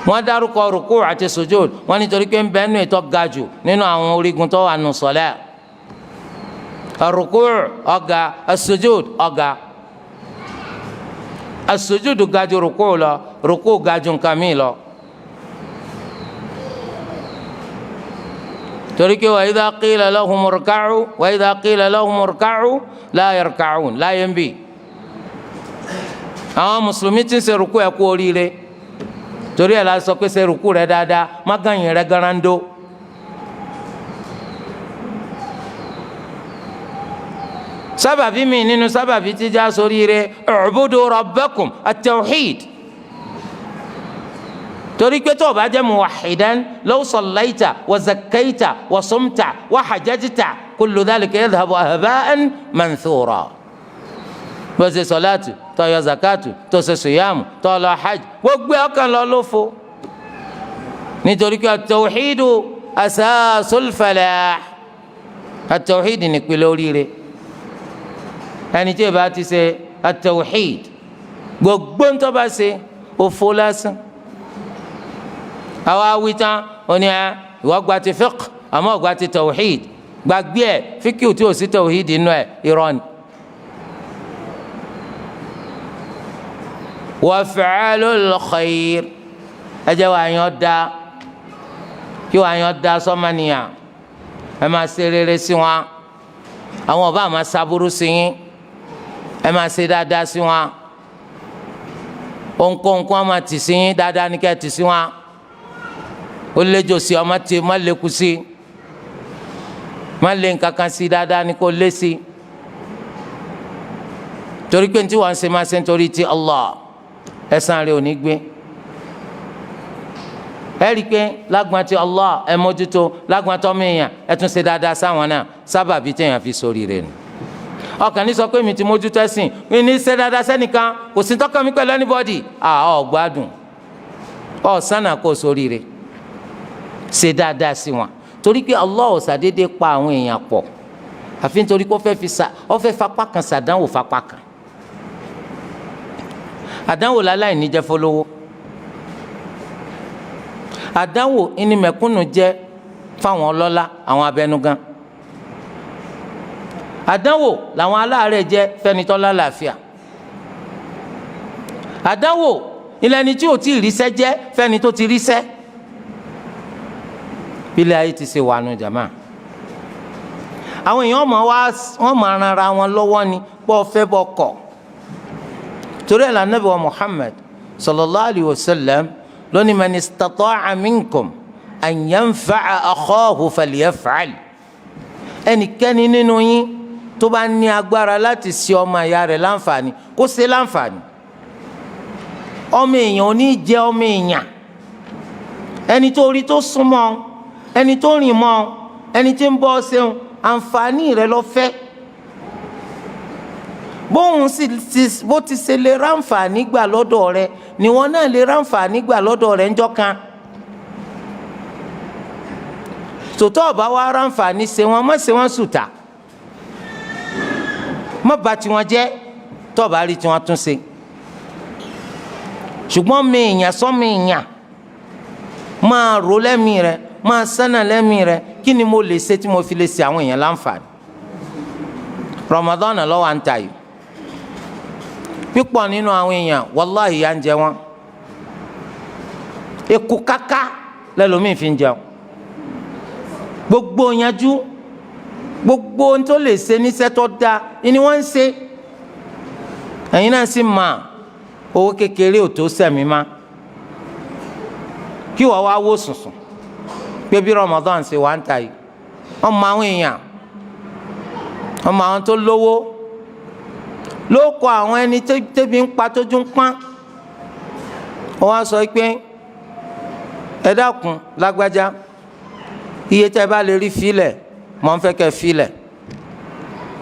Wọ́n dárúkọ rúkú àti sujud, wọ́n nítorí pé ń bẹ nínú ètò ga jù nínú àwọn orígun tó wà nù sọlá. Rúkú ọ̀gá, sujud ọ̀gá. Sujud ga ju rúkú lọ, rúkú ga ju nǹkan míì lọ. Torí pé wa idha qila lahum irka'u wa idha qila lahum irka'u la yarka'un láyé ń bì. Àwọn mùsùlùmí ti ń ṣe rúkú ẹ̀ kú oríire. Torí ẹ̀ la sọ pé ṣe rúkú rẹ dáadáa, má gànyìn rẹ garando. Sábàbí mi nínú sábàbí tí já sóríire, u'budu rabbakum at-tawhid. Torí pé tó o bá jẹ́ muwahhidan, law sallaita wa zakkaita wa sumta wa hajjajta kullu dhalika yadhhabu haba'an manthura. Bó ṣe sọláàtù, tó yọ zakatu, tó ṣe sùyàmù, tó lọ hajj, gbogbo ọkàn lọ lófo. Nítorí pé at-tawhidu asasul falah, at-tawhid nípìnlẹ̀ oríire. Ẹni tí ìbá ti ṣe at-tawhid, gbogbo ń tó bá ṣe òfo lásán. Àwa wí tán, ó ní ẹ ìwọ gba ti fiqh àmọ́ gba ti tawhid, gbàgbé ẹ fíkìú tí ò sí tawhid inú ẹ, irọ́ ni. Waf'alul khair, ẹ jẹ́ wàá yan da, kí wàá yan da sọ́mánìyà, ẹ máa ṣe rere sí wọn. Àwọn ọba máa ṣàbúrú sí yín, ẹ máa ṣe dáadáa sí wọn. Ohunkóhun kó wọn máa tì sí yín, dáadáa ní kẹ́ ẹ tì sí wọn. Ó léjò sí ọ, má ti má lékun sí, má lé nǹkan kan sí, dáadáa ní kó lé sí. Torí pé tí wọ́n ń ṣe máa ṣe nítorí ti Allah, ẹ̀san rẹ̀ ò ní gbé. Ẹ rí i pé lágbọ́n ti Allah ẹ mójútó, lágbọ́n tó mìíyàn ẹ tún ṣe dáadáa sáwọn náà, sábàbí téèyàn fi sórí rẹ̀ nù. Ọkàn ní sọ pé mi ti mójútó ẹ̀sìn, mi ní ṣe dáadáa sẹ́nìkan, kò sí tọ́kàn mi pẹ̀lú anybody. Ọ̀ gbádùn, ọ̀ sànà kó sórí rẹ̀, ṣe dáadáa sí wọn. Torí pé Allah ò ṣàdédé pa àwọn èèyàn pọ̀, àfi nítorí pé ó fẹ́ fapá kan ṣàdánwò fapá kan. Àdánwò láláì ní jẹ́ fọlọ́wọ́, àdánwò ìní mẹ̀kúnnù jẹ́ fáwọn ọlọ́lá, àwọn abẹnugan. Àdánwò làwọn aláàárẹ̀ jẹ́ fẹ́nitọ́lá làáfíà. Àdánwò ìlẹ́ni tí ò tí ì ríṣẹ́ jẹ́ fẹ́ni tó ti ríṣẹ́. Bílẹ̀ ayé ti ṣe wà nù jàmá. Àwọn èèyàn mọ̀ wá, wọ́n máa ran ara wọn lọ́wọ́ ni, bọ́ fẹ́ bọ́ kọ̀. Torí ẹ̀ lànà bí wa Muhammad sallallahu alayhi wa sallam lónìí, man istata'a minkum an yanfa'a akhahu falyaf'al. Ẹnikẹ́ni nínú yín tó bá ní agbára láti ṣe ọmọ ìyá rẹ̀ láǹfààní, kó ṣe láǹfààní. Ọmọ èèyàn ò ní jẹ́ ọmọ èèyàn. Ẹni tó rí tó súnmọ́, ẹni tó rìn mọ́, ẹni tí ń bọ́ ṣeun, àǹfààní rẹ̀ ló fẹ́. Bóun sì ti bó ti ṣe lè ráǹfààní gbà lọ́dọ̀ rẹ̀ ni wọn náà lè ráǹfààní gbà lọ́dọ̀ rẹ̀ ńjọ́ kan. Tòótọ́ ọba wa ráǹfààní ṣe wọn, má ṣe wọn sùtà, má bà tiwọn jẹ́, tọ́ọ̀bá rí tiwọn tún ṣe. Ṣùgbọ́n mi èèyàn sọ mi èèyàn, máa rò lẹ́mìí rẹ, máa sánà lẹ́mìí rẹ, kí ni mo lè ṣe tí mo fi lè ṣe àwọn èèyàn láǹfààní. Ramadan ló wà ń ta yìí, pípọ̀ nínú àwọn èèyàn wàláhì yà ń jẹ wọn, eku káká lẹ́lòmíì fi ń jẹun. Gbogbo yanjú, gbogbo ohun tó lè ṣe níṣẹ́ tó dáa ni wọ́n ń ṣe. Ẹ̀yin náà sì mà, owó kékeré ò tó sẹ̀mí má. Kí wọ́n wá wò sùnsùn pé bí Ramadan ṣe wà ń ta yìí, wọ́n mọ àwọn èèyàn, wọ́n mọ àwọn tó lówó ló kọ àwọn ẹni tẹ́bi ń pa tójú ń pọ́n. Wọ́n á sọ pé ẹ dákun lágbájá, Iye tẹ́ bá lè rí filẹ̀, mọ̀ ń fẹ́ kẹ́ filẹ̀.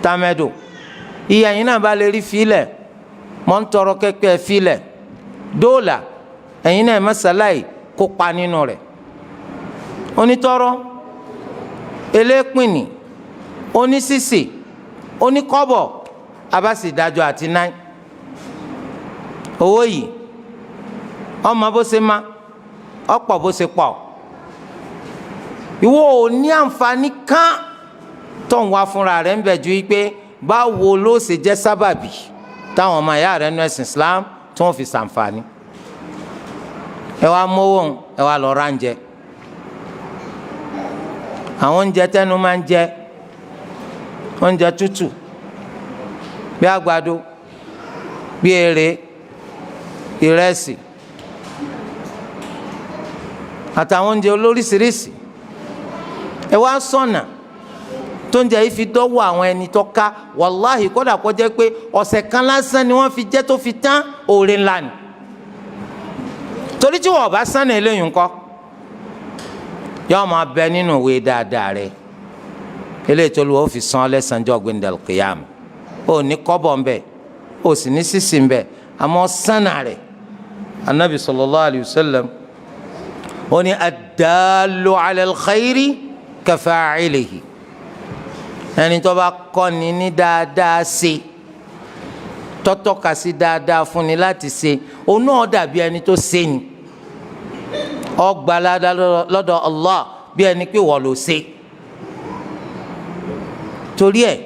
Tamẹ́dò, iye ẹ̀yin náà bá lè rí filẹ̀, mọ̀ ń tọrọ kẹ́kẹ́ filẹ̀. Dóòlà, ẹ̀yin náà mọ́sálàyé kópa nínú rẹ̀. Onítọ́rọ́, elépìnì, onísìsì, oníkọ́bọ̀, abásìdájọ́ àti náì. Owó yìí ọmọ bó ṣe má, ọ̀pọ̀ bó ṣe pọ̀. Ìwọ ò ní àǹfààní kan tó ń wá fúnra rẹ̀ ń bẹ̀ ju pé báwo ló ṣe jẹ́ sábàbí táwọn ọmọ ìyá rẹ̀ nú ẹ̀sìn Islam tí wọ́n fi ṣàǹfààní. Ẹ wá mówó, ẹ wá lọ ránjẹ. Àwọn oúnjẹ tẹnu máa ń jẹ, oúnjẹ tútù bí àgbàdo, bí èrè, ìrẹsì àtàwọn oúnjẹ olóríṣiríṣi. Ẹ wá sọ̀nà tó ń jẹ yìí fi dọ́wọ́ àwọn ẹni tó ká. Wàláhì, kódà kó jẹ́ pé ọ̀sẹ̀ kan lásán ni wọ́n fi jẹ́ tó fi tán, oore ńlá ni. Torí tí wọ́n bá sánà eléyìí ńkọ́, yóò máa bẹ nínú ìwé dáadáa rẹ eléyìí tó lu ó fi san lẹ́sànjọ́ gbẹ̀ndẹ̀l kìyàm. Ó ní kọ́bọ̀ ńbẹ, ó sì ní sísì ńbẹ, àmọ́ sánà rẹ̀. Anabi sallallahu alayhi wa sallam ó ní ad-dallu ala al-khayri kafa'ilihi. Ẹni tó bá kọ́ni ní dáadáa ṣe, tọ́tọ́ka sí dáadáa fúnni láti ṣe, òun náà dàbí ẹni tó ṣe ni. Ọgbà lọ́dọ̀ Allah bí ẹni pé wọ́n ló ṣe. Torí ẹ̀,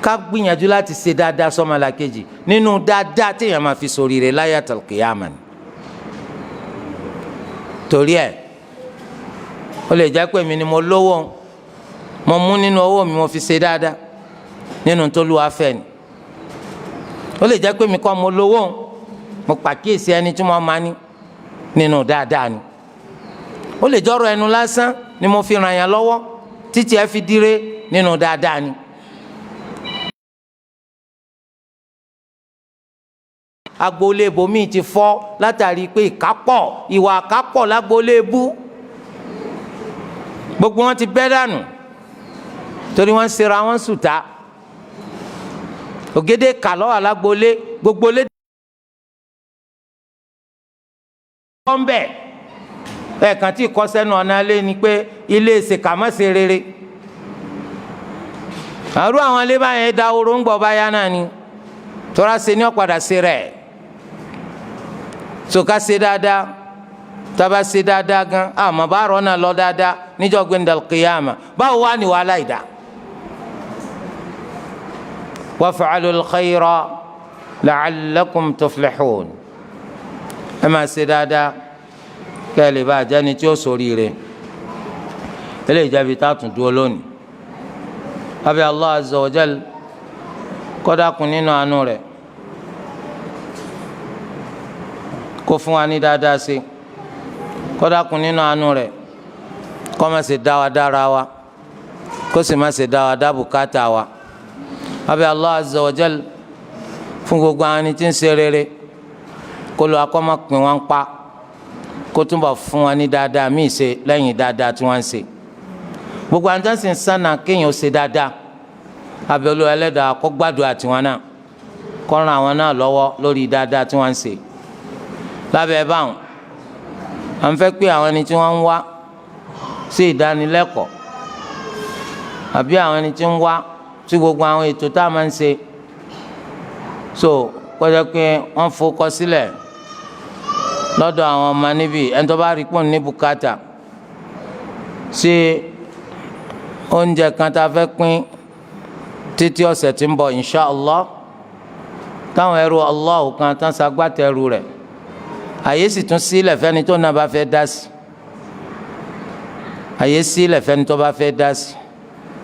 ká gbìyànjú láti ṣe dáadáa sọ́mọlàkejì nínú dáadáa téèyàn máa fi ṣoríire láyàtal qiyamah ni. Torí ẹ̀, ó lè jẹ́ pé mi ni mo lówó, mo mú nínú owó mi, mo fi ṣe dáadáa nínú tó lù wá fẹ́ ni. Ó lè jẹ́ pé mi kọ́ mo lówó, mo pàkíyèsí ẹni tí mo máa ní nínú dáadáa ni. Ó lè jọ́rọ̀ ẹnu lásán ni mo fi ràn yàn lọ́wọ́ títí ẹ fi dire nínú dáadáa ni. Agboolé ibòmíì ti fọ́ látàrí pé ìkápọ̀, ìwà àkápọ̀ lágboolé ebú, gbogbo wọn ti bẹ́ dànù torí wọ́n ń ṣera wọn sùtá. Ògèdè kà lọ́wọ́ alágboolé gbogbo lé bọ́m̀bẹ̀. Ẹ̀ẹ̀kan tí kọ́ sẹ́nu ọ̀nà ilé ni pé ilé ìsèkàmọ́sẹ̀ rere. Àrùn àwọn ilé báyẹn da oró ń gbọ́ báyà náà ni tọ́ra ṣe ní ọ̀padà ṣe rẹ̀. Sọ̀ká ṣe dáadáa, tába ṣe dáadáa gan, àmọ́ bá rọ̀ náà lọ dáadáa níjọ́ gbẹ̀ndàl kìyàmà. Báwo wá ní wàhálà ìdá? Waf'alul khayra la'allakum tuflihun. Ẹ máa ṣe dáadáa kẹ́ ẹ lè bá àjẹni tí ó ṣoríire. Eléyìí jẹ́ ibi tá a tún dúró lónìí. Abẹ́ Allah azza wa jal kó dákun nínú àánú rẹ̀ kó fún wa ní dáadáa ṣe, kó dákun nínú àánú rẹ̀ kó má ṣe dá wa dára wa, kó sì má ṣe dá wa dá bùkátà wa. Abẹ́ Allah azza wa jal fún gbogbo àwọn ẹni tí ń ṣe rere, kó lọ akọ́mọ pin wọn pa, kó túnbọ̀ fún wa ní dáadáa míì ṣe lẹ́yìn dáadáa tí wọ́n ń ṣe. Gbogbo àwọn tí wọ́n sì ń sànà kéèyàn ṣe dáadáa, abẹ́ Olúwa ẹlẹ́dàá kó gbàdúrà tiwọn náà, kó ràn àwọn náà lọ́wọ́ lórí dáadáa tí wọ́n ń ṣe. Lábẹ́ báwọn, à ń fẹ́ pé àwọn ẹni tí wọ́n ń wá sí ìdánilẹ́kọ̀ọ́ àbí àwọn ẹni tí ń wá sí gbogbo àwọn ètò tá a máa ń ṣe, so kọjá pé wọ́n fọkọ sílẹ̀ lọ́dọ̀ àwọn ọmọ níbí. Ẹni tó bá rí pọ̀ ní bùkátà sí oúnjẹ kan tá a fẹ́ pín títí ọ̀sẹ̀ tí ń bọ̀ insha Allah, táwọn ẹrú Allah kan tán ṣagbátẹrù rẹ̀, àyè sì tún sílẹ̀ fẹ́ni tó náà bá fẹ́ dá sí. Àyè sílẹ̀ fẹ́ni tó bá fẹ́ dá sí.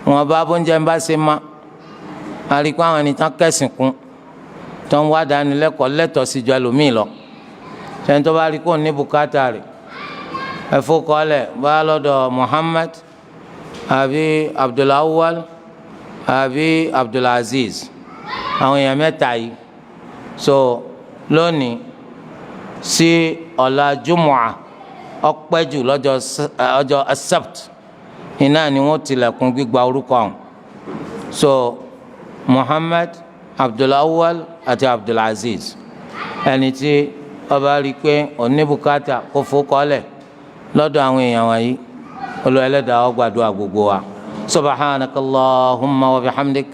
Wọn bá bóúnjẹ ń bá ṣe má, àríkú àwọn ẹni tán kẹ̀sìn kún tó ń wá dánilẹ́kọ̀ọ́ lẹ́tọ̀ọ́ sí ju ẹlòmíì lọ. Sẹ́ni tó bá rí kó ní bùkátà rẹ̀, ẹ fọkọ́lẹ̀ bá lọ́dọ̀ Muhammad àbí Abdulawal àbí Abdulaziz, àwọn èèyàn mẹ́ta yìí. So lónìí sí ọ̀la jumua, ọpẹ́ jù lọ́jọ́ accept. Iná ni wọ́n tilẹ̀kùn gbígba orúkọ ọ̀hún. So Muhammad, Abdulawal àti Abdulaziz, ẹni tí ọba rí i pé oníbùkátà kó fòkọ́lẹ̀ lọ́dọ̀ àwọn èèyàn wọ̀nyí. Olúwa Ẹlẹ́dàá ó gbàdúrà gbogbo wa. Subhanaka Allahumma wa bihamdik,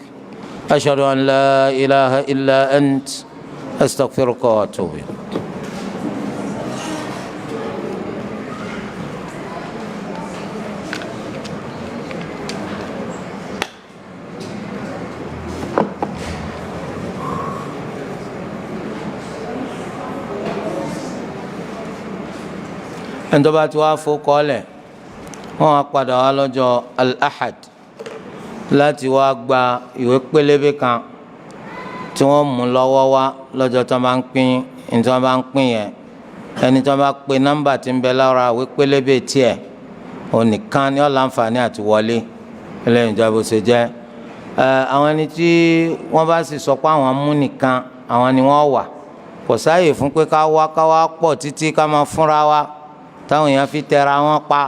ashhadu an la ilaha illa ant, astaghfiruka wa atubu ilayk. Ẹni tó bá ti wá fòkọ́lẹ̀, wọ́n á padà wá lọ́jọ́ al-ahad láti wá gba ìwé pélébé kan tí wọ́n mú lọ́wọ́ wá lọ́jọ́ tí wọ́n bá ń pín ní tí wọ́n bá ń pín yẹn. Ẹni tí wọ́n bá pe nọ́mbà tí ń bẹ lára ìwé pélébé tiẹ̀, onìkan ni ó láǹfààní àti wọlé. Ẹlẹ́yìn ìjọba bó ṣe jẹ́. Àwọn ẹni tí wọ́n bá sì sọ pé àwọn mú nìkan, àwọn ni wọ́n wà. Kò sáàyè fún pé ká wá ká wá pọ̀ títí ká máa fúnra wa, táwọn èèyàn fi tẹra wọn pa,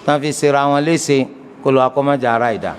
táwọn fi ṣera wọn léṣe. Kó lọ akọ́mọ́jà ara ìdá.